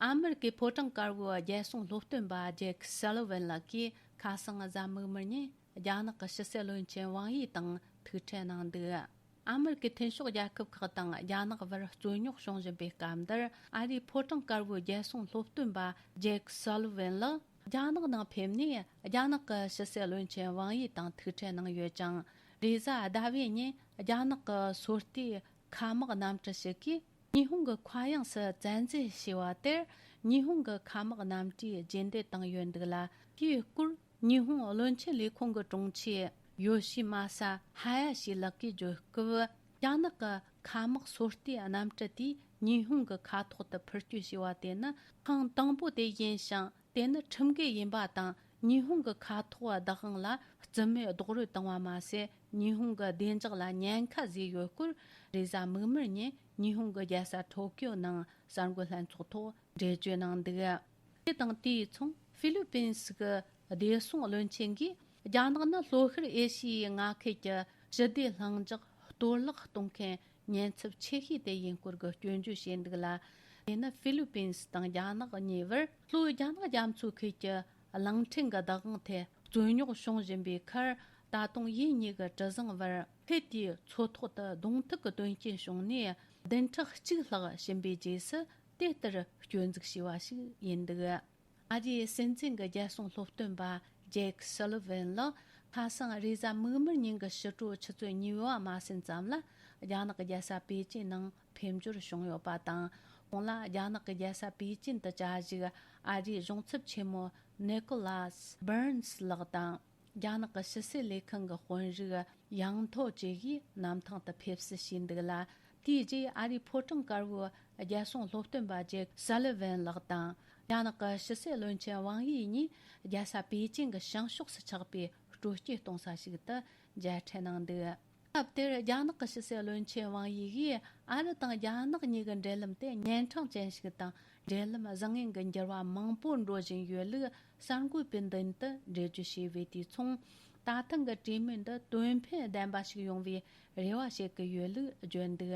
ཨ་མེ་རི་ཀའི་ཕོ་བྲང་དཀར་པོའི་རྒྱལ་སྲུང་སློབ་སྟོན་པ་ཇེག་སེ་ལི་ཝན་ལགས་ཀྱིས་ཁ་སང་གཟའ་མིག་དམར་ཉིན་རྒྱ་ནག་གི་ཕྱི་སྲིད་བློན་ཆེན་ཝང་ཡི་དང་ཐུག་འཕྲད་གནང་འདུག་ཨ་མེ་རི་ཀའི་མཐུན་ཕྱོགས་རྒྱལ་ཁབ་ཁག་དང་རྒྱ་ནག་བར་རྩོད་རྙོག་བྱུང་བཞིན་པའི་སྐབས་འདིར། ཨ་རིའི་ཕོ་བྲང་དཀར་པོའི་རྒྱལ་སྲུང་སློབ་སྟོན་པ་ཇེག་སེ་ལི་ཝན་ལགས་རྒྱ་ནག་ནང་ཕེབས་ནས། རྒྱ་ནག་གི་ཕྱི་སྲིད་བློན་ཆེན་ཝང་ཡི་དང་ཐུག་འཕྲད་གནང་ཡོད་ཅིང་། རེས་གཟའ་ཟླ་བའི་ཉིན་རྒྱ་ནག་གི་སོ་ལྟའི་མཁའ་དམག་གནམ་གྲུ་ཞིག་གིས་ཉི་ཧོང་གི་མཁའ་དབྱིངས་སུ་བཙན་འཛུལ་བྱས་པ་དེར། ཉི་ཧོང་གི་མཁའ་དམག་གནམ་གྲུས་རྗེས་འདེད་བཏང་ཡོད་འདུག་ལ། དེའི་སྐོར་ཉི་ཧོང་བློན་ཆེན་ལས་ཁུངས་ཀྱི་དྲུང་ཆེ་ཡོ་ཤི་མ་ས་ཧ་ཡ་ཤི་ལགས་ཀྱིས་བརྗོད་སྐབས། རྒྱ་ནག་གི་མཁའ་དམག་སོ་ལྟའི་གནམ་གྲུ་དེས་ཉི་ཧོང་གི་མཁའ་ཐོག་ཏུ་འཕུར་སྐྱོད་བྱས་པ་དེ་ནི་ཐེངས་དང་པོ་དེ་ཡིན་ཞིང་། དེ་ནི་ཁྲིམས་འགལ་ཡིན་པ་དང་། ཉི་ཧོང་གི་མཁའ་ཐོག་བདག་དབང་ལ་རྩིས་མེད་རྡོག་རོལ་བཏང་བ་མ་ཟད། ཉི་ཧོང་གི་བདེ་འཇགས་ལ་ཉེན་ཁ་བཟོས་ཡོད་སྐོར། རེས་གཟའ་མིག་དམར་ཉིན་ཉི་ཧོང་གི་རྒྱལ་ས་ཊོ་ཀིའོ་ནང་གསར་འགོད་ལྷན་ཚོགས་ཐོག་འགྲེལ་བརྗོད་གནང་འདུག་དེ་དང་དེའི་མཚུངས། ཧྥི་ལི་པིན་སི་གི་བདེ་སྲུང་བློན་ཆེན་གྱིས། རྒྱ་ནག་ནི་ལྷོ་ཤར་ཨེ་ཤི་ཡའི་མངའ་ཁུལ་གྱི་ཞི་བདེ་ལྷིང་འཇགས་གཏོར་བརླག་གཏོང་མཁན་ ཉེན་ཚབས་ཆེ་ཤོས་དེ་ཡིན་སྐོར་གྱི་སྐྱོན་བརྗོད་བྱས་འདུག་ལ། དེ་ནི་ཧྥི་ལི་པིན་སི་དང་རྒྱ་ནག་གཉིས་བར་ལྷོ་རྒྱ་ནག་རྒྱ་མཚོའི་ཁུལ་གྱི་གླིང་ཕྲན་གྱི་བདག་དབང་ཐད་རྩོད་རྙོག་བྱུང་བཞིན་པའི་ཁར། ད་དུང་ཡུལ་གཉིས་ཀྱི་གྲུ་གཟིངས་བར་ཁུལ་དེའི་མཚོ་ཐོག་ཏུ་གདོང་ཐུག་གི་དོན་རྐྱེན་བྱུང་ནས། བདུན་ཕྲག་གཅིག་ལྷག་ཕྱིན་པའི་རྗེས་སུ་དེ་ལྟར་སྐྱོན་འཛུགས་བྱས་པ་ཞིག་ཡིན་འདུག་ཨ་རིའི་སྲིད་འཛིན་གྱི་རྒྱལ་སྲུང་སློབ་སྟོན་པ་ཇེག་སུ་ལི་ཝན་ལགས་ཁ་སང་རེས་གཟའ་མིག་དམར་ཉིན་གྱི་ཕྱི་དྲོ་ཆུ་ཚོད་གཉིས་པ་མ་ཟིན་ཙམ་ལ། རྒྱ་ནག་གི་རྒྱལ་ས་པེ་ཅིན་ནང་ཕེབས་འབྱོར་བྱུང་ཡོད་པ་དང་། ཁོང་ལ་རྒྱ་ནག་གི་རྒྱལ་ས་པེ་ཅིན་དུ་བཅའ་བཞུགས་ཨ་རིའི་གཞུང་ཚབ་ཆེན་མོ་ནི་ཀོ་ལཱས་བྷར་ནས་ལགས་དང་། རྒྱ་ནག་གི་ཕྱི་སྲིད་ལས་ཁང་གི་དཔོན་རིགས་ཡང་ཐོ་བཅས་ཀྱིས་གནམ་ཐང་དུ་ཕེབས་བསུ་བྱས་འདུག་ལ། དེའི་རྗེས་ཨ་རིའི་ཕོ་བྲང་དཀར་པོའི་རྒྱལ་སྲུང་སློབ་སྟོན་པ་ཇེག་སཱ་ལི་ཝན་ལགས་དང་། རྒྱ་ནག་གི་ཕྱི་སྲིད་བློན་ཆེན་ཝང་ཡི་གཉིས་རྒྱལ་ས་པེ་ཅིན་གྱི་བྱང་ཕྱོགས་སུ་ཆགས་པའི་སྤྲོ་སྐྱིད་གཏོང་ས་ཞིག་ཏུ་མཇལ་འཕྲད་གནང་འདུག་སྐབས་དེར་རྒྱ་ནག་གི་ཕྱི་སྲིད་བློན་ཆེན་ཝང་ཡི་ཡིས་ཨ་རི་དང་རྒྱ་ནག་གཉིས་ཀྱི་འབྲེལ་ལམ་དེ་ཉན་འཕྲང་ཅན་ཞིག་དང་། འབྲེལ་ལམ་བཟང་ངན་གྱི་འགྱུར་བ་མང་པོ་འགྲོ་བཞིན་ཡོད་ལུགས་གསར་འགོད་པའི་མདུན་དུ་འགྲེལ་བརྗོད་བྱས་པའི་དུས་མཚུངས། ད་ཐེངས་ཀྱི་གྲོས་མོལ་འདི་དོན་ཕན་ལྡན་པ་ཞིག་ཡོང་བའི་རེ་བ་བྱེད་ཀྱི་ཡོད་ལུགས་བརྗོད་འདུག་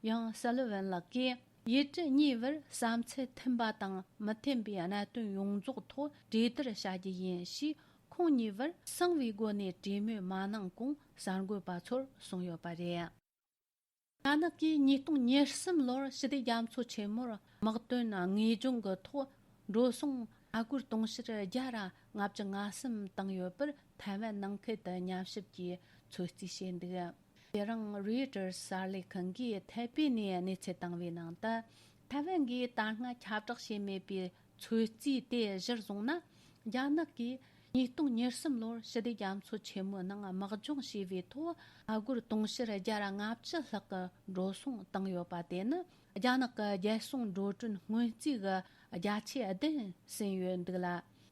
ཡང་སཱ་ལི་ཝན་ལགས་ཀྱིས། ཡུལ་གྲུ་གཉིས་བར་བསམ་ཚུལ་མཐུན་པ་དང་མི་མཐུན་པའི་གནད་དོན་ཡོངས་རྫོགས་ཐོག་གྲོས་བསྡུར་བྱ་རྒྱུ་ཡིན་ཞེས། ཁོང་གཉིས་བར་གསང་བའི་སྒོ་ནས་གྲོས་མོལ་མ་གནང་གོང་གསར་འགོད་པ་ཚོར་གསུངས་ཡོད་པ་རེད། རྒྱ་ནག་གིས་ཉིས་སྟོང་ཉེར་གསུམ་ལོར་ཞི་བདེ་རྒྱ་མཚོ་ཆེན་མོར་དམག་དོན་དངོས་སྦྱོང་གི་ཐོག་འགྲོ་སོང་ཨ་སྒོར་དུང་ཕྱུར་བརྒྱ་ར་ལྔ་བཅུ་ང་གསུམ་བཏང་ཡོད་པར་ཐའེ་ཝན་ནང་ཁུལ་དུ་ཉམས་ཞིབ་ཀྱིས་ཚོད་རྩིས་བྱས་འདུག་དེ་རིང་རོའི་ཊར་གསར་ལས་ཁང་གིས་ཐའེ་པེ་ནས་གནས་ཚུལ་བཏང་བའི་ནང་དུ། ཐའེ་ཝན་གྱིས་ད་སྔ་ཁྱབ་བསྒྲགས་བྱས་མེད་པའི་ཚོད་རྩིས་དེ་གཞིར་བཟུང་ན། རྒྱ་ནག་གིས་ཉིས་སྟོང་ཉེར་གསུམ་ལོར་ཞི་བདེ་རྒྱ་མཚོ་ཆེན་མོའི་ནང་དམག་སྦྱོང་བྱས་པའི་ཐོག་ཨ་སྒོར་དུང་ཕྱུར་བརྒྱ་ར་ལྔ་བཅུ་ལྷག་གི་འགྲོ་སོང་བཏང་ཡོད་པ་དེ་ནི། རྒྱ་ནག་གི་རྒྱལ་སྲུང་འགྲོ་གྲོན་སྔོན་རྩིས་ཀྱི་བརྒྱ་ཆ་བདུན་ཟིན་ཡོད་འདུག་ལ།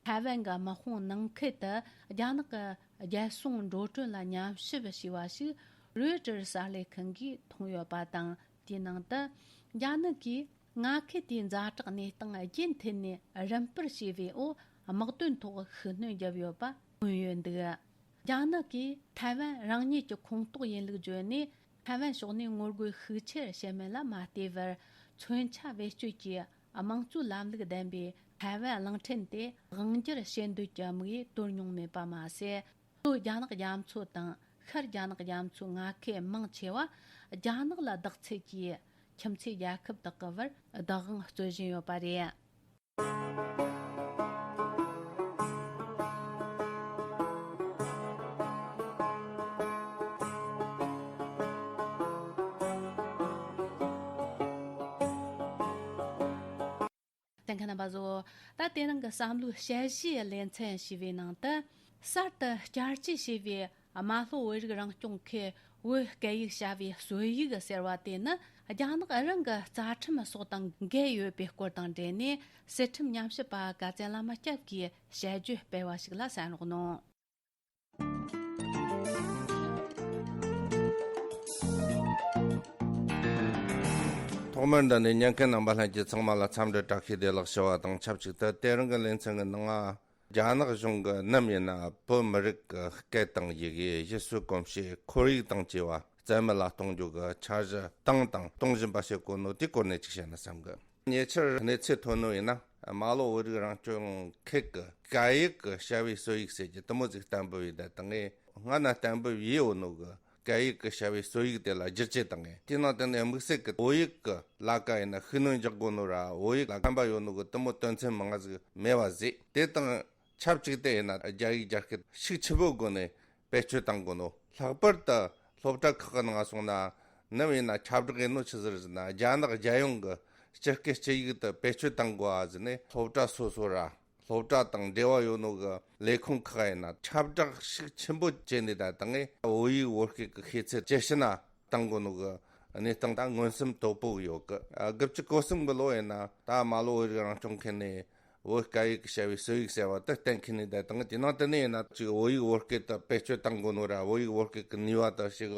ཐའེ་ཝན་གྱི་དམག་དཔུང་ནང་ཁུལ་དུ་རྒྱ་ནག་གི་རྒྱལ་སྲུང་འགྲོ་གྲོན་ལ་ཉམས་ཞིབ་བྱས་པ་ཞིག་རོའི་ཊར་གསར་ལས་ཁང་གིས་མཐོང་ཡོད་པ་དང་། དེའི་ནང་དུ། རྒྱ་ནག་གིས་མངའ་ཁུལ་དེའི་ཛ་དྲག་གནས་སྟངས་རྒྱུན་མཐུད་ནས་རིམ་སྤར་བྱས་པའི་འོག་དམག་དོན་ཐོག་ཤུགས་སྣོན་བརྒྱབ་ཡོད་པ་མཚོན་ཡོད་འདུག་རྒྱ་ནག་གིས་ཐའེ་ཝན་རང་ཉིད་ཀྱི་ཁོངས་གཏོགས་ཡིན་ལུགས་བརྗོད་ནས། ཐའེ་ཝན་ཕྱོགས་ནས་ངོ་རྒོལ་ཤུགས་ཆེར་བྱེད་མིན་ལ་མ་ལྟོས་པར། མཚོན་ཆ་བེད་སྤྱོད་ཀྱིས་དམངས་གཙོའི་ལམ་ལུགས་ལྡན་པའི་ཐའེ་ཝན་གླིང་ཕྲན་དེ་དབང་སྒྱུར་བྱེད་འདོད་ཀྱི་དམིགས་ཡུལ་དོར་མྱོང་མེད་པ་མ་ཟད། ལྷོ་རྒྱ་ནག་རྒྱ་མཚོ་དང་ཤར་རྒྱ་ནག་རྒྱ་མཚོའི་མངའ་ཁུལ་མང་ཆེ་བ་རྒྱ་ནག་ལ་བདག་འཚོད་ཀྱིས། ཁྱིམ་མཚེས་རྒྱལ་ཁབ་དག་གི་བར་བདག་དབང་རྩོད་བཞིན་ཡོད་པ་རེད། གཏན་འཁེལ་རྣམ་པ་ཚོ། ད་དེ་རིང་གི་བསམ་བློའི་དཔྱད་གཞིའི་ལེ་ཚན་ཞེས་པའི་ནང་དུ། གསར་དུ་བསྐྱར་བཅོས་བྱས་པའི་རྨ་ལྷོ་བོད་རིགས་རང་སྐྱོང་ཁུལ་བོད་སྐད་ཡིག་བྱ་བའི་སྲོལ་ཡིག་ཟེར་བ་དེ་ནི། རྒྱ་ནག་རང་གི་རྩ་ཁྲིམས་སོགས་དང་འགལ་ཡོད་པའི་སྐོར་དང་འབྲེལ་ནས། སྲིད་ཁྲིམས་ཉམས་ཞིབ་པ་དཀར་རྩེ་བླ་མ་སྐྱབས་ཀྱིས་དཔྱད་བརྗོད་སྤེལ་བ་ཞིག་ལ་གསན་རོགས་གནང་། ཐོག་མར་འདི་ནས་ཉན་མཁན་རྣམ་པ་ལྷན་རྒྱས་ཚང་མ་ལ་འཚམས་འདྲི་བཀྲ་ཤིས་བདེ་ལེགས་ཞུ་བ་དང་ཆབས་ཅིག་ཏུ། དེ་རིང་གི་ལེ་ཚན་གྱི་ནང་ང་རྒྱ་ནག་གཞུང་གིས་ནམ་ཡིན་ན་བོད་མི་རིགས་ཀྱི་སྐད་དང་ཡི་གེ། ཡུལ་སྲོལ་གོམས་གཤིས། ཁོར་ཡུག་དང་བཅས་པ་རྩ་མེད་ལ་གཏོང་རྒྱུ་གི་འཆར་གཞི་བཏང་དང་གཏོང་བཞིན་པ་ཞིག་གོ་ནོ་དེའི་སྐོར་ནས་ཅིག་བཤད་ན་བསམ་གི། ཉེ་ཆར་གནས་ཚུལ་ཐོན་ནོ་ཡིན་ན། རྨ་ལྷོ་བོད་རིགས་རང་སྐྱོང་ཁུལ་གྱི་སྐད་ཡིག་གི་བྱ་བའི་སྲོལ་ཡིག་ཟེར་གྱི་དེ་མོ་ཟིག་གཏན་འབེབས་ཡིན་ད་དང་ངས། སྔ་ན་གཏན་འབེབས་ཡིན་ཡོད་ནོ་གི་སྐད་ཡིག་གི་བྱ་བའི་སྲོལ་ཡིག་དེ་ལ་བསྒྱུར་བཅོས་བཏང་ངས། དེའི་ནང་དེ་ནས་དམིགས་བསལ་གྱི་བོད་ཡིག་གི་ལ་ཀ་ཡིན་ན་ཤུགས་སྣོན་རྒྱག་དགོས་ནོ་ར། བོད་ཡིག་ལ་ཕན་པ་ཡོད་ནོ་གི་དེ་མོ་དོན་ཚན་མང་ང་ཟིག་མེད་པ་ཟིག་དེ་དང་ཆབས་ཅིག་དེ་ཡིན་ན་རྒྱ་ཡིག་རྒྱ་སྐད་ཤུགས་ཆེན་པོའི་སྒོ་ནས་བེད་སྤྱོད་བཏང་དགོས་ནོ། ལྷག་པར་དུ་སློབ་གྲྭ་ཁག་གི་ནང་སོང་ན། ནམ་ཡིན་ན་ཁྱབ་བསྒྲགས་ཡིན་ནོ་ཆི་ཟིག་རེད་ཟེར་ན། རྒྱ་ནག་རྒྱལ་ཡོངས་ཀྱི་སྤྱི་སྐད་སྤྱི་ཡིག་ཏུ་བེད་སྤྱོད་བཏང་དགོས་ཨ་ཟེར་ནས། སློབ་གྲྭ་སོ་སོ་ར། སློབ་གྲྭ་དང་འབྲེལ་བ་ཡོད་ནོ་གི་ལས་ཁུངས་ཁག་ཡིན་ན་ཁྱབ་བསྒྲགས་ཤུགས་ཆེན་པོ་བྱས་ནས་ད་དང་ངས་བོད་ཡིག་བོད་སྐད་ཀྱི་ཤེས་ཚད་ཇེ་ཞན་ན་བཏང་དགོས་ནོ་གི་གནས་སྟངས་ད་མངོན་སུམ་དོད་པོ་ཡོད་གི། ཨ། དགུ་བཅུ་གོ་གསུམ་གི་ལོ་ཡིན་ན་ད་རྨ་ལྷོ་བོད་རིགས་རང་སྐྱོང་ཁུལ་ནས་བོད་སྐད་ཡིག་གི་བྱ་བའི་སྲོལ་ཡིག་ཟེར་བ་དེ་གཏན་འཁེལ་ནས་ད་དང་དེ་ནང་དེ་ནས་ཡིན་ན་ཅིག་བོད་ཡིག་བོད་སྐད་དུ་བེད་སྤྱོད་བཏང་དགོས་ནོ་ར། བོད་ཡིག་བོད་སྐད་ཀྱི་ནུས་པ་དང་ཞིག་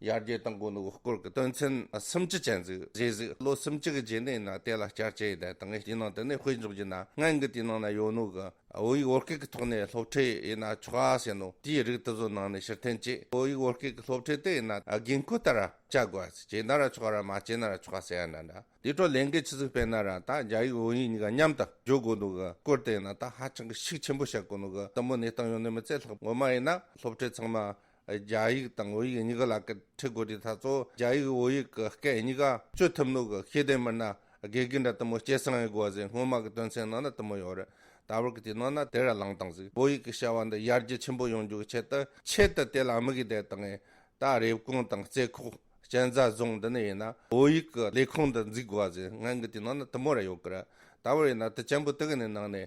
ཡར་རྒྱས་བཏང་དགོས་ནོ་གི་སྐོར་གྱི་དོན་ཚན་སུམ་ཅུ་ཅན་ཟིག་རེད་ཟིག་ལོ་སུམ་ཅུ་གི་རྗེས་ནས་ན་དེ་ལ་བསྐྱར་དཔྱད་ཡེད་དང་དེ་ནང་དུ་ནས་དཔེ་འཇོག་རྒྱུ་ན་སྔོན་གྱི་དེ་ནང་ན་ཡོད་ནོ་གི་བོད་ཡིག་བོད་སྐད་ཀྱི་ཐོག་ནས་སློབ་ཁྲིད་ཡེད་ན་ཆོག་ཟེར་ནོ་དེའི་རིགས་དེ་ཚོ་ནང་ནས་ཕྱིར་འཐེན་བྱས། བོད་ཡིག་བོད་སྐད་ཀྱི་སློབ་ཁྲིད་དེ་ཡེད་ན་དགོས་མཁོ་ལྟར་བྱ་དགོས། བྱས་ན་ར་ཆོག་ར་མ་བྱས་ན་ར་ཆོག་ཟེར་ཡ་འདྲ་འདྲ། དེ་འཕྲོ་ལས་འགན་ཆི་ཟིག་སྤེལ་ན་ར་ད་རྒྱ་ཡིག་བོད་ཡིག་གཉིས་ཀ་མཉམ་དུ་སྦྱོར་དགོས་ནོ་གི་སྐོར་དེ་ཡེད་ན་ད་ཧ་ཅང་གི་ཤུགས་ཆེན་པོ་བཤད་དགོས་ནོ་གི་དེ་མོ་གནས་སྟངས་ཡོད་ནི་མི་ཚད། ལྷག་ངོ་མ་ཡིན་ན་སློབ་ཁྲིད་ཚང་མ་རྒྱ་ཡིག་དང་བོད་ཡིག་གཉིས་ཀ་ལ་ཀི་ཁྲིད་དགོས་དུས་ད་གཙོ་བོ་རྒྱ་ཡིག་བོད་ཡིག་གི་སྐད་གཉིས་ཀ་སྤྱོད་ཐུབ་ནོ་གི་ཤེས་ལྡན་མི་སྣ་དགེ་རྒན་འདྲ་དེ་མོ་སྐྱེད་སྲིང་ཡེད་དགོས་ཟེར། སྔོན་མ་གི་དོན་ཚན་ནང་ན་དེ་མོ་ཡོད་རེད། ད་བར་གི་དེ་ནང་ན་དེ་ར་ལངས་བཏང་ཟིག་བོད་ཡིག་གི་བྱ་བ་འདི་ཡར་རྒྱས་ཆེན་པོ་ཡོང་རྒྱུ་གི་ཆེད་དུ་ཆེད་དུ་དེ་ལ་དམིགས་ཡེད་དེ་བཏང་ངས། ད་རེབ་གོང་དང་རྩེ་ཁོག་གཅན་ཚ་རྫོང་འདི་ནས་ཡིན་ན་བོད་ཡིག་གི་ལས་ཁུངས་འདི་འཛུགས་དགོས་ཟེར། སྔོན་གི་དེ་ནང་ན་དེ་མོ་ར་ཡོད་གི་ར། ད་བར་ཡིན་ན་དེ་ཅན་པོ་དེ་གི་ནས་ནང་ནས་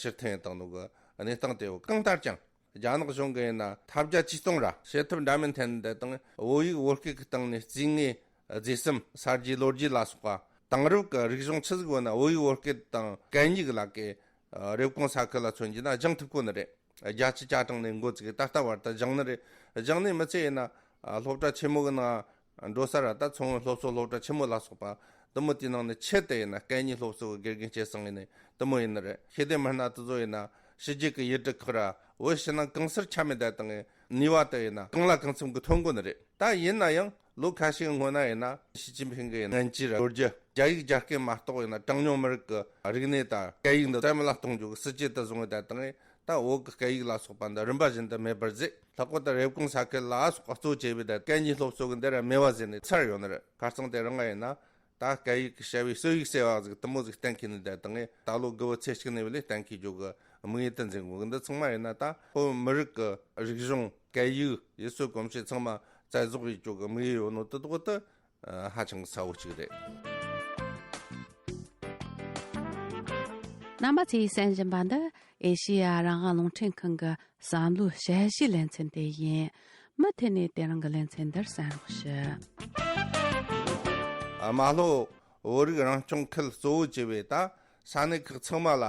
ཕྱིར་འཐེན་ཡེད་བཏང་ནོ་གི་གནས་སྟངས་དེ་ཡོད། གང་ལྟར་ཀྱང་རྒྱ་ནག་གཞུང་གི་ཡིན་ན་ཐབས་བརྒྱ་ཇུས་སྟོང་ར་བྱེད་ཐབས་འདྲ་མིན་འཐེན་དེ་དང་བོད་ཡིག་བོད་སྐད་ཀྱི་སྟེང་ནས་རྩིས་ངེས་རྫས་གསུམ་གསར་བརྗེ་ལོ་རྒྱུས་ལ་སོགས་པ་དེང་རབས་ཀྱི་རིག་གཞུང་ཆི་ཟིག་ཡོད་ན་བོད་ཡིག་བོད་སྐད་དང་གད་སྙིགས་ལ་ཀི་རེབ་གོང་ས་ཁུལ་ལ་མཚོན་རྒྱུ་ན་སྦྱང་ཐུབ་གོ་ནི་རེད། རྒྱ་ཆེ་བཅའ་ཁྲིམས་ནས་འགོ་བཙུགས་ད་ལྟ་བར་དུ་སྦྱང་ནི་རེད། སྦྱང་ནི་མི་ཚད་ཡིན་ན་སློབ་གྲྭ་ཆེན་མོ་གི་ནང་འགྲོ་ས་ར་ད་མཚོ་སྔོན་སློབ་གསོ་སློབ་གྲྭ་ཆེན་མོ་ལ་སོགས་པ་དེ་མོ་དེའི་ནང་ནས་ཆེད་དུ་ཡིན་ན་སྐད་གཉིས་སློབ་གསོ་གི་དགེ་རྒན་སྐྱེད་སྲིང་ཡིན་ནི་དེ་མོ་ཡིན་ནི་རེད། ཤེས་ལྡན་མི་སྣ་དེ་ཚོ་ཡིན་ན་ཕྱི་རྒྱལ་གི་ཡུལ་གྲུ་ཁག་ར་བོད་ཕྱི་ནང་གང་སར་ཁྱབ་མེད་ད་དང་ནུས་པ་དེ་ཡིན་ན་གང་ལ་གང་འཚམ་གི་ཐོན་གོ་ནི་རེད། ད་ཡིན་ན་ཡང་ལོ་ཁ་ཤས་སྔོན་ན་ཡིན་ན་ཞི་ཅིན་ཕིང་གི་སྔོན་ཆད་ལོ་རྒྱུས་རྒྱ་ཡིག་རྒྱ་སྐད་མ་གཏོགས་ཡིན་ན་གྲངས་ཉུང་མི་རིགས་ཀྱི་རིག་གནས་དང་སྐད་ཡིག་འདི་བཙན་མ་ལ་གཏོང་རྒྱུ་གི་སྲིད་ཇུས་དེ་བཟུང་བའི་ད་དང་ད་བོད་ཀྱི་སྐད་ཡིག་ལ་སོགས་པ་འདི་རིམ་པ་བཞིན་དུ་མེད་པར་བཟོས། ལྷག་པར་དུ་རེབ་གོང་ས་ཁུལ་ལ་སོགས་གཙོ་བྱས་པའི་ད་སྐད་གཉིས་སློབ་གསོ་གི་འདི་ར་མེད་པ་བཟོས་ནས་ཚར་ཡོད་ནི་རེད། ཁ་རྩང་དེ་རིང་ང་ཡིན་ན་ད་སྐད་ཡིག་གི་བྱ་བའི་སྲོལ་ཡིག་ཟེར་བ་ཟིག་དེ་མོ་ཟིག་གཏན་འཁེལ་ནས་ད་དང་ད་ལོ་དགུ་བཅུ་ཚེས་གཅིག་ནས་བ་ལས་གཏན་འཁེལ་རྒྱུ་གི་དམིགས་ཡུལ་དུ་འཛིན་དགོས་གི། འདི་ཚང་མ་ཡིན་ན་ད་བོད་མི་རིགས་ཀྱི་རིག་གཞུང་སྐད་ཡིག་ཡུལ་སྲོལ་གོམས་གཤིས་ཚང་མ་རྩ་རྫོགས་ཡེད་རྒྱུ་གི་དམིགས་ཡུལ་ཡོད་ནོ་དེ་དག་དེ་ཧ་ཅང་གི་གསལ་བོ་གཅིག་རེད། རྣམ་པ་ཚོས་གསན་བཞིན་པ་འདི་ཨེ་ཤེ་ཡ་རང་དབང་རླུང་འཕྲིན་ཁང་གི་བསམ་བློའི་དཔྱད་གཞིའི་ལེ་ཚན་དེ་ཡིན། མུ་མཐུད་ནས་དེ་རིང་གི་ལེ་ཚན་འདིར་གསན་རོགས་ཞུ། ཨ། རྨ་ལྷོ་བོད་རིགས་རང་སྐྱོང་ཁུལ་གཙོ་བོ་བྱས་པའི་ད་ས་གནས་ཁག་ཚང་མ་ལ་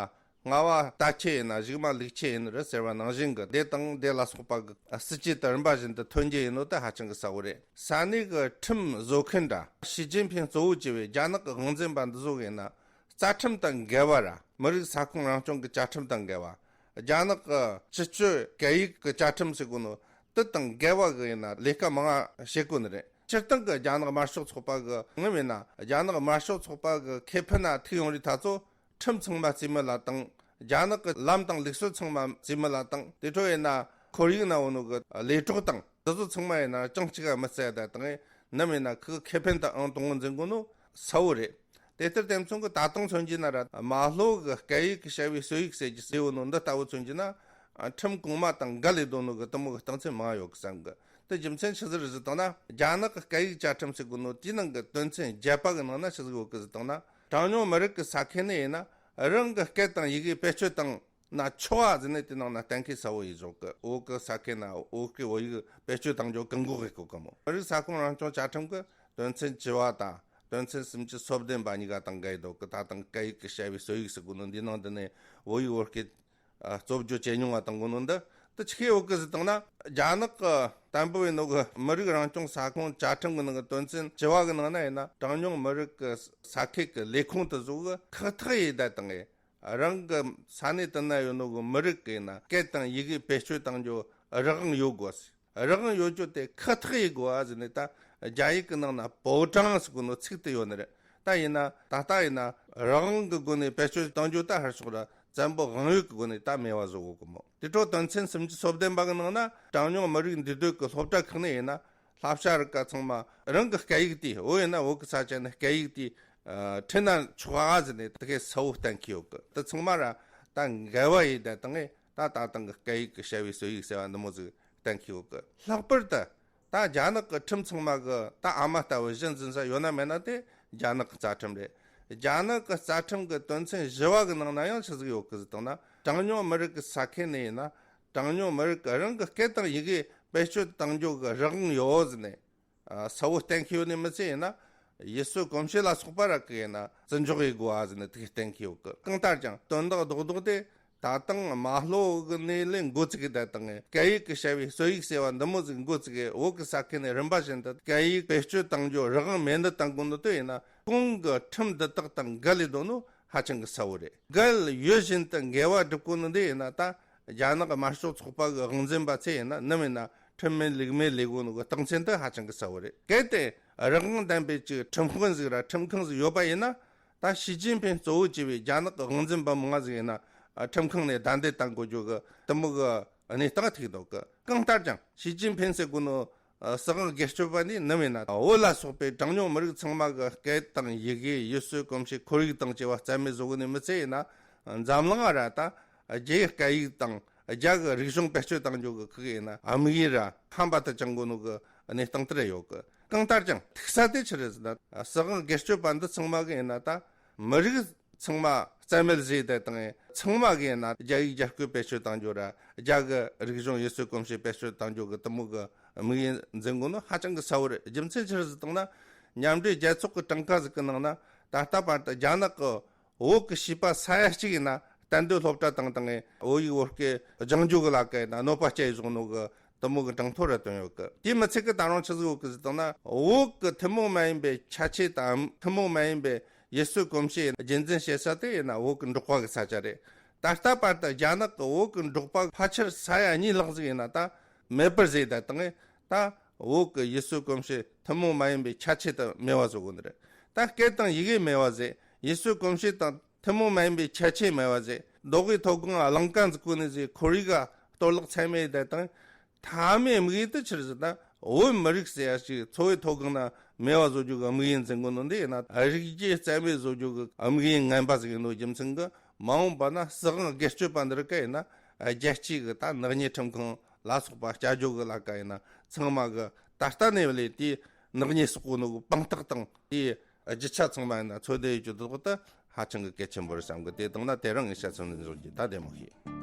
རྔ་བ་རྟ་ཁྱུ་ཡིན་ན་གཞུག་མ་ལུག་ཁྱུ་ཡིན་ནི་རེད་ཟེར་བ་ནང་བཞིན་གྱི་སྡེ་དང་སྡེ་ལ་སོགས་པ་གི་སྲིད་ཇུས་དེ་རིམ་པ་བཞིན་དུ་ཐོན་རྒྱུ་ཡིན་ནོ་དེ་ཧ་ཅང་གི་གསལ་བོ་རེད། ས་གནས་ཀྱི་ཁྲིམས་བཟོ་མཁན་འདྲ་ཞི་ཅིན་ཕིང་གཙོ་བོ་བྱས་པའི་རྒྱ་ནག་གི་དབང་འཛིན་པ་འདི་ཚོ་གི་ཡིན་ན་རྩ་ཁྲིམས་དང་འགལ་བ་ར་མི་རིགས་ས་ཁོངས་རང་སྐྱོང་གི་བཅའ་ཁྲིམས་དང་འགལ་བ། རྒྱ་ནག་གི་སྤྱི་སྤྱོད་སྐད་ཡིག་གི་བཅའ་ཁྲིམས་ཟེར་གོ་ནོ་དེ་དང་འགལ་བ་གི་ཡིན་ན་ལས་ཀ་མང་ང་བྱེད་གོ་ནི་རེད། སྤྱིར་བཏང་གི་རྒྱ་ནག་དམར་ཤོག་ཚོགས་པ་གི་ངོས་ཡིན་ན་རྒྱ་ནག་དམར་ཤོག་ཚོགས་པ་གི་ཁེ་ཕན་ན་ཐུག་ཡོང་རིགས་ད་ཚོ་ཁྲིམས་ཚང་མ་རྩིས་མེད་ལ་བཏང་། རྒྱ་ནག་གི་ལམ་དང་ལུགས་སྲོལ་ཚང་མ་རྩིས་མེད་ལ་བཏང་། དེ་འཕྲོ་ཡིན་ན་ཁོར་ཡུག་ན་འོ་ནོ་གི་ལས་གྲོགས་དང་དེ་ཚོ་ཚང་མ་ཡིན་ན་ཅང་གཅིག་ག་མི་བརྩི་ཡ་ད་བཏང་ངས་ནམ་ཡིན་ན་ཁོ་གི་ཁེ་ཕན་དང་ཨང་དང་པོ་འཛིན་གོ་ནོ་གསལ་བོ་རེད། དེ་ལྟར་དེ་མཚུངས་ཀྱི་ད་དུང་མཚོན་རྒྱུ་ན་ར་རྨ་ལྷོ་གི་སྐད་ཡིག་གི་བྱ་བའི་སྲོལ་ཡིག་ཟེར་རྒྱུ་ཟེར་བོ་ནོ་འདི་ལྟ་བུ་མཚོན་རྒྱུ་ན་ཁྲིམས་གོང་མ་དང་འགལ་ལས་དོ་ནོ་གི་དེ་མོ་གི་རྟགས་མཚན་མང་ཡོད་གི་བསམ་གི། དེ་རྒྱུ་མཚན་ཆི་ཟིག་རེད་ཟེར་བཏང་ན་རྒྱ་ནག་གི་སྐད་ཡིག་བཅའ་ཁྲིམས་ཟེར་གོ་ནོ་དེའི་ནང་གི་དོན་ཚན་བརྒྱད་པ་གི་ནང་ན་ཆི་ཟིག་ཡོད་གི་ཟེར་བཏང་ན་གྲངས་ཉུང་མི་རིགས་གི་ས་ཁུལ་ནས་ཡིན་ན་རང་གི་སྐད་དང་ཡི་གེ་བེད་སྤྱོད་བཏང་ན་ཆོག་པ་ཟེར་ནས་དེ་ནང་ན་གཏན་འཁེལ་གསལ་བོ་ཡེ་བཞག་གི། བོད་གི་ས་ཁུལ་ན་བོད་སྐད་བོད་ཡིག་བེད་སྤྱོད་བཏང་རྒྱུ་བཀག་འགོག་ཡེ་གོ་གི་མོ། མི་རིགས་ས་ཁོངས་རང་སྐྱོང་བཅའ་ཁྲིམས་གི་དོན་ཚན་བཅུ་བ་དང་དོན་ཚན་སུམ་ཅུ་སོ་བདུན་པ་གཉིས་ཀ་དང་འགལ་འདུག་གི། ད་དང་སྐད་ཡིག་གི་བྱ་བའི་སྲོལ་ཡིག་ཟེར་གོ་ནོ་འདི་ནང་འདི་ནས་བོད་ཡིག་བོད་སྐད་ཨ་རྩོམ་རྒྱུ་ཇེ་ཉུང་བ་བཏང་གོ་ནོ་འདི་དེ་ཆི་གི་ཡོད་གི་ཟེར་བཏང་ན་རྒྱ་ནག་གི་དམ་པོ་ཡིན་ནོ་གི་མི་རིགས་རང་སྐྱོང་ས་ཁོངས་བཅའ་ཁྲིམས་གི་ནང་གི་དོན་ཚན་བཅུ་བ་གི་ནང་ན་ཡིན་ན་གྲངས་ཉུང་མི་རིགས་གི་ས་ཁུལ་གི་ལས་ཁུངས་དེ་ཚོ་གི་ཁག་ཐེག་ཡེ་ད་བཏང་ངས། རང་གི་ས་གནས་དེ་ན་ཡོད་ནོ་གི་མི་རིགས་ཀྱི་ན་སྐད་དང་ཡི་གེ་བེད་སྤྱོད་གཏང་རྒྱུ་རང་དབང་ཡོད་དགོས། རང་དབང་ཡོད་རྒྱུ་དེ་ཁག་ཐེག་ཡེ་དགོས་ཟེར་ནས་ད་རྒྱ་ཡིག་གི་ནང་ན་保障ཟེར་གོ་ནོ་ཚིག་དེ་ཡོད་ནི་རེད། ད་ཡིན་ན་ད་ལྟ་ཡིན་ན་རང་དབང་གི་སྒོ་ནས་བེད་སྤྱོད་གཏང་རྒྱུ་ད་ཧར་ཕྱོགས་ར་བཙན་པོ་དབང་ཡོད་ཀྱི་སྒོ་ནས་ད་མེད་པ་བཟོ་དགོས་གི་མོ། དེ་འཕྲོ་དོན་ཚན་སུམ་ཅུ་སོ་བདུན་པ་གི་ནང་ན་གྲངས་ཉུང་མི་རིགས་འདུས་སྡོད་ཀྱི་སློབ་གྲྭ་ཁག་ནས་ཡིན་ན། ལྷ་བྱ་རི་ཀ་ཚང་མ་རང་གི་སྐད་ཡིག་དེ་བོད་ཡིན་ན་བོད་ཀྱི་ས་ཆ་ནས་སྐད་ཡིག་དེ་ཨ་ཁྲིད་ན་ཆོག་ག་ཟེར་ནས་དེ་གའི་གསལ་བོ་གཏན་འཁེལ་ཡོད་གི། དེ་ཚང་མ་ར་ད་འགལ་བ་ཡིན་ད་དང་ངས་ད་ད་དང་གི་སྐད་ཡིག་གི་བྱ་བའི་སྲོལ་ཡིག་ཟེར་བ་འདི་མོ་ཟིག་གཏན་འཁེལ་ཡོད་གི། ལྷག་པར་དུ་ད་རྒྱ་ནག་གི་ཁྲིམས་ཚང་མ་གི་ད་ཨ་མ་ལྟ་བུ་གཞི་འཛིན་ས་ཡོད་ན་མེད་ན་དེ་རྒྱ་ནག་གི་རྩ་ཁྲིམས་རེད། རྒྱ་ནག་གི་རྩ་ཁྲིམས་གི་དོན་ཚན་བཞི་བ་གི་ནང་ན་ཡང་ཆི་ཟིག་ཡོད་གི་ཟེར་བཏང་ན་གྲངས་ཉུང་མི་རིགས་གི་ས་ཁུལ་ནས་ཡིན་ན། གྲངས་ཉུང་མི་རིགས་ཀྱི་རང་གི་སྐད་དང་ཡི་གེ་བེད་སྤྱོད་གཏང་རྒྱུ་གི་རང་དབང་ཡོད་ཟེར་ནས་ཨ་གསལ་བོ་གཏན་འཁེལ་ཡོད་ནི་མི་ཚད་ཡིན་ན་ཡུལ་སྲོལ་གོམས་གཤིས་ལ་སོགས་པ་ར་གི་ཡིན་ན་བརྩི་འཇོག་ཡེད་དགོས་ཨ་ཟེར་ནས་དེ་གཏན་འཁེལ་ཡོད་གི། གང་ལྟར་ཀྱང་དོན་དག་རྡོག་རྡོག་དེ་ ད་དང་མ་ལྷོ་གི་ནས་ལས་འགོ་བཙུགས་ཀྱི་ད་དང་སྐད་ཡིག་གི་བྱ་བའི་སྲོལ་ཡིག་ཟེར་བ་འདི་མོ་ཟིག་འགོ་བཙུགས་ཀྱི་བོད་གི་ས་ཁུལ་ནས་རིམ་པ་བཞིན་དུ་སྐད་ཡིག་བེད་སྤྱོད་བཏང་རྒྱུ་རང་དབང་མེད་ནི་བཏང་དགོས་ནི་དེ་ཡིན་ན་གོང་གི་ཁྲིམས་འདི་དག་དང་འགལ་ལས་དོ་ནོ་ཧ་ཅང་གི་གསལ་བོ་རེད། འགལ་ཡོད་བཞིན་དུ་འགལ་བ་སྒྲུབ་དགོས་ནི་འདི་ཡིན་ན་ད་རྒྱ་ནག་གི་དམར་ཤོག་ཚོགས་པ་གི་དབང་འཛིན་པ་ཚོས་ཡིན་ན་ནམ་ཡིན་ན་ཁྲིམས་མེད་ལུགས་མེད་ལས་དགོས་ནོ་གི་རྟགས་མཚན་དེ་ཧ་ཅང་གི་གསལ་བོ་རེད། གལ་ཏེ་རང་དབང་ལྡན་པའི་ཅིག་ཁྲིམས་དཔོན་ཟིག་ར་ཁྲིམས་ཁང་ཟིག་ཡོད་པ་ཡིན་ན། ད་ཞི་ཅིན་ཕིན་གཙོ་བོ་བྱས་པའི་རྒྱ་ནག་གི་དབང་འཛིན་པ་མང་ང་ཟིག་ཡིན་ན་ཨ་ཁྲིམས་ཁང་ནས་བདའ་འདེད་བཏང་དགོས་རྒྱུ་གི་དེ་མོ་གི་གནས་སྟངས་ཐུག་འདུག་གི། གང་ལྟར་ཀྱང་ཞི་ཅིན་ཕིན་ཟེར་གོ་ནོ་ཨ་སྲིད་དབང་སྒེར་གཅོད་པ་འདི་ནམ་ཡིན་ན་བོད་ལ་སོགས་པའི་གྲངས་ཉུང་མི་རིགས་ཚང་མ་གི་སྐད་དང་ཡི་གེ་ཡུལ་སྲོལ་གོམས་གཤིས་ཁོར་ཡུག་དང་བཅས་པ་རྩ་མེད་བཟོ་གི་ནི་མི་ཚད་ཡིན་ན་འཛམ་གླིང་ང་ར་ད་རྒྱའི་སྐད་ཡིག་དང་རྒྱ་གི་རིག་གཞུང་བེད་སྤྱོད་བཏང་རྒྱུ་གི་ཁུག་ཡིན་ན་དམིགས་ཡུལ་ར་ཧམ་པ་དུ་བཅངས་གོ་ནོ་གི་གནས་སྟངས་དེ་ར་ཡོད་གི། གང་ལྟར་ཀྱང་ཐུག་ས་དེ་ཆི་རེད་ཟེར་ན་སྲིད་དབང་སྒེར་གཅོད་པ་འདི་ཚང་མ་གི་ཡིན་ན་ད་མི་རིགས་ཚང་མ་རྩ་མེད་བཟོས་ཏེ་དང་ཚང་མ་གི་ཡིན་ན་རྒྱ་ཡིག་རྒྱ་སྐད་བེད་སྤྱོད་བཏང་རྒྱུ་ར་རྒྱ་གི་རིག་གཞུང་ཡུལ་སྲོལ་གོམས་གཤིས་བེད་སྤྱོད་བཏང་རྒྱུ་གི་དེ་མོ་གི་དམིགས་ཡུལ་འཛིན་དགོས་ནི་ཧ་ཅང་གི་གསལ་བོ་རེད། རྒྱུ་མཚན་ཆི་རེད་ཟེར་བཏང་ན་མཉམ་འབྲེལ་རྒྱལ་ཚོགས་ཀྱི་གྲངས་ཀ་ཟིག་གི་ནང་ན་ད་ལྟ་བར་དུ་རྒྱ་ནག་གི་བོད་ཀྱི་བྱིས་པ་ས་ཡ་གཅིག་ཡིན་ན་གཏན་སྡོད་སློབ་གྲྭ་དང་དང་བོད་ཡིག་བོད་སྐད་སྦྱང་རྒྱུ་གི་ལ་ཀ་ཡིན་ན་གནོད་པ་སྐྱེལ་བཞག་ནོ་གི་དེ་མོ་གི་གྲངས་ཐོ་ར་བཏོན་ཡོད་གི། དེ་མི་ཚད་གི་ད་རུང་ཆི་ཟིག་ཡོད་གི་ཟེར་བཏང་ན་བོད་གི་ཐུན་མོང་མ་ཡིན་པའི་ཁྱད་ཆོས་དང་ཐུན་མོང་མ་ཡིན་པའི་ཡུལ་སྲོལ་གོམས་གཤིས་རྒྱུན་འཛིན་བྱེད་ས་དེ་ཡིན་ན་བོད་གི་འབྲོག་པ་གི་ས་ཆ་རེད། ད་ལྟ་བར་དུ་རྒྱ་ནག་གི་བོད་གི་འབྲོག་པ་ཕལ་ཆེར་ས་ཡ་གཉིས་ལྷག་ཟིག་ཡིན་ན་ད་མེད་པར་བཟོས་ད་དང་ད་བོད་གི་ཡུལ་སྲོལ་གོམས་གཤིས་ཐུན་མོང་མ་ཡིན་པའི་ཁྱད་ཆོས་དེ་མེད་པ་བཟོ་གོ་ནི་རེད། ད་སྐད་དང་ཡི་གེ་མེད་པ་བཟོས། ཡུལ་སྲོལ་གོམས་གཤིས་དང་ཐུན་མོང་མ་ཡིན་པའི་ཁྱད་ཆོས་མེད་པ་ཟེར། མདོ་དབུས་མཐོ་སྒང་གླིང་ཀ་འཛུགས་གོ་ནི་ཟེར། ཁོར་ཡུག་ག་གཏོར་བརླག་ཚད་མེད་དེ་དང་། མཐའ་མའི་དམིགས་ཡུལ་དེ་ཆི་རེད་ཟེར་ན། བོད་མི་རིགས་ཟེར་ཡ་ཞིག་འཚོ་བའི་མཐོ་སྒང་ན་མེད་པ་བཟོ་རྒྱུ་གི་དམིགས་ཡུལ་འཛིན་གོ་ནོ་འདི་ཡིན་ན། རིགས་རྒྱུད་རྩ་མེད་བཟོ་རྒྱུ་གི་དམིགས་ཡུལ་ངན་པ་ཟིག་ཡིན་ནོ་རྒྱུ་མཚན་གི་མ་འོངས་པ་ན་སྲིད་དབང་སྒེར་གཅོད་པ་འདི་རིགས་ཀ་ཡིན་ན། རྒྱལ་སྤྱི་གི་ད་ནག་ཉེས་ཁྲིམས་ཁང་ལ་སོགས་པ་བསྐྱར་བཅོས་གི་ལ་ཀ་ཡིན་ན་ཚང་མ་གི་ད་ལྟ་ནས་བ་ལས་དེ་ནག་ཉེས་བསགས་གོ་ནོ་གི་དཔང་རྟགས་དང་དེ། རྒྱུ་ཆ་ཚང་མ་ཡིན་ན་འཚོལ་བསྡད་ཡོད་རྒྱུ་དེ་དག་ད་ཧ་ཅང་གི་གལ་ཆེན་པོ་རེད་བསམ་གི། དེ་དང་ན་དེ་རིང་ངས་བཤད་ཚུལ་འདི་འཇོག་རྒྱུ་ད་བདེ་མོ་ཤེས།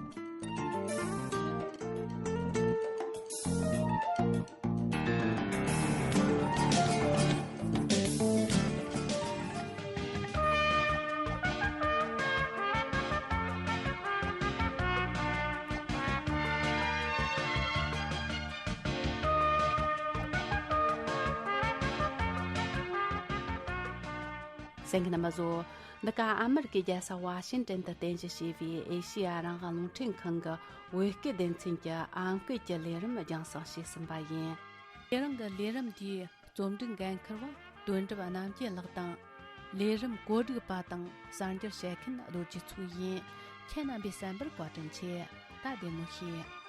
གསན་མཁན་རྣམ་པ་ཚོ། འདི་ག་ཨ་མི་རི་ཀའི་རྒྱལ་ས་ཝ་ཤིང་ཏན་དུ་རྟེན་གཞི་བྱས་པའི་ཨེ་ཤེ་ཡ་རང་དབང་རླུང་འཕྲིན་ཁང་གི་བོད་སྐད་སྡེ་ཚན་གྱི་ཨང་ཀི་གི་ལས་རིམ་རྒྱང་སྲིང་བྱས་ཟིན་པ་ཡིན། དེ་རིང་གི་ལས་རིམ་འདིའི་རྩོམ་སྒྲིག་འགན་འཁུར་བ་དོན་གྲུབ་རྣམ་རྒྱལ་ལགས་དང་། ལས་རིམ་གོ་སྒྲིག་པ་དང་གསར་འགྱུར་བཤད་མཁན་རྡོ་རྗེ་མཚོ་ཡིན། ཁྱེད་རྣམ་པས་གསན་པར་བཀའ་དྲིན་ཆེ། ད་བདེ་མོ་བྱོས།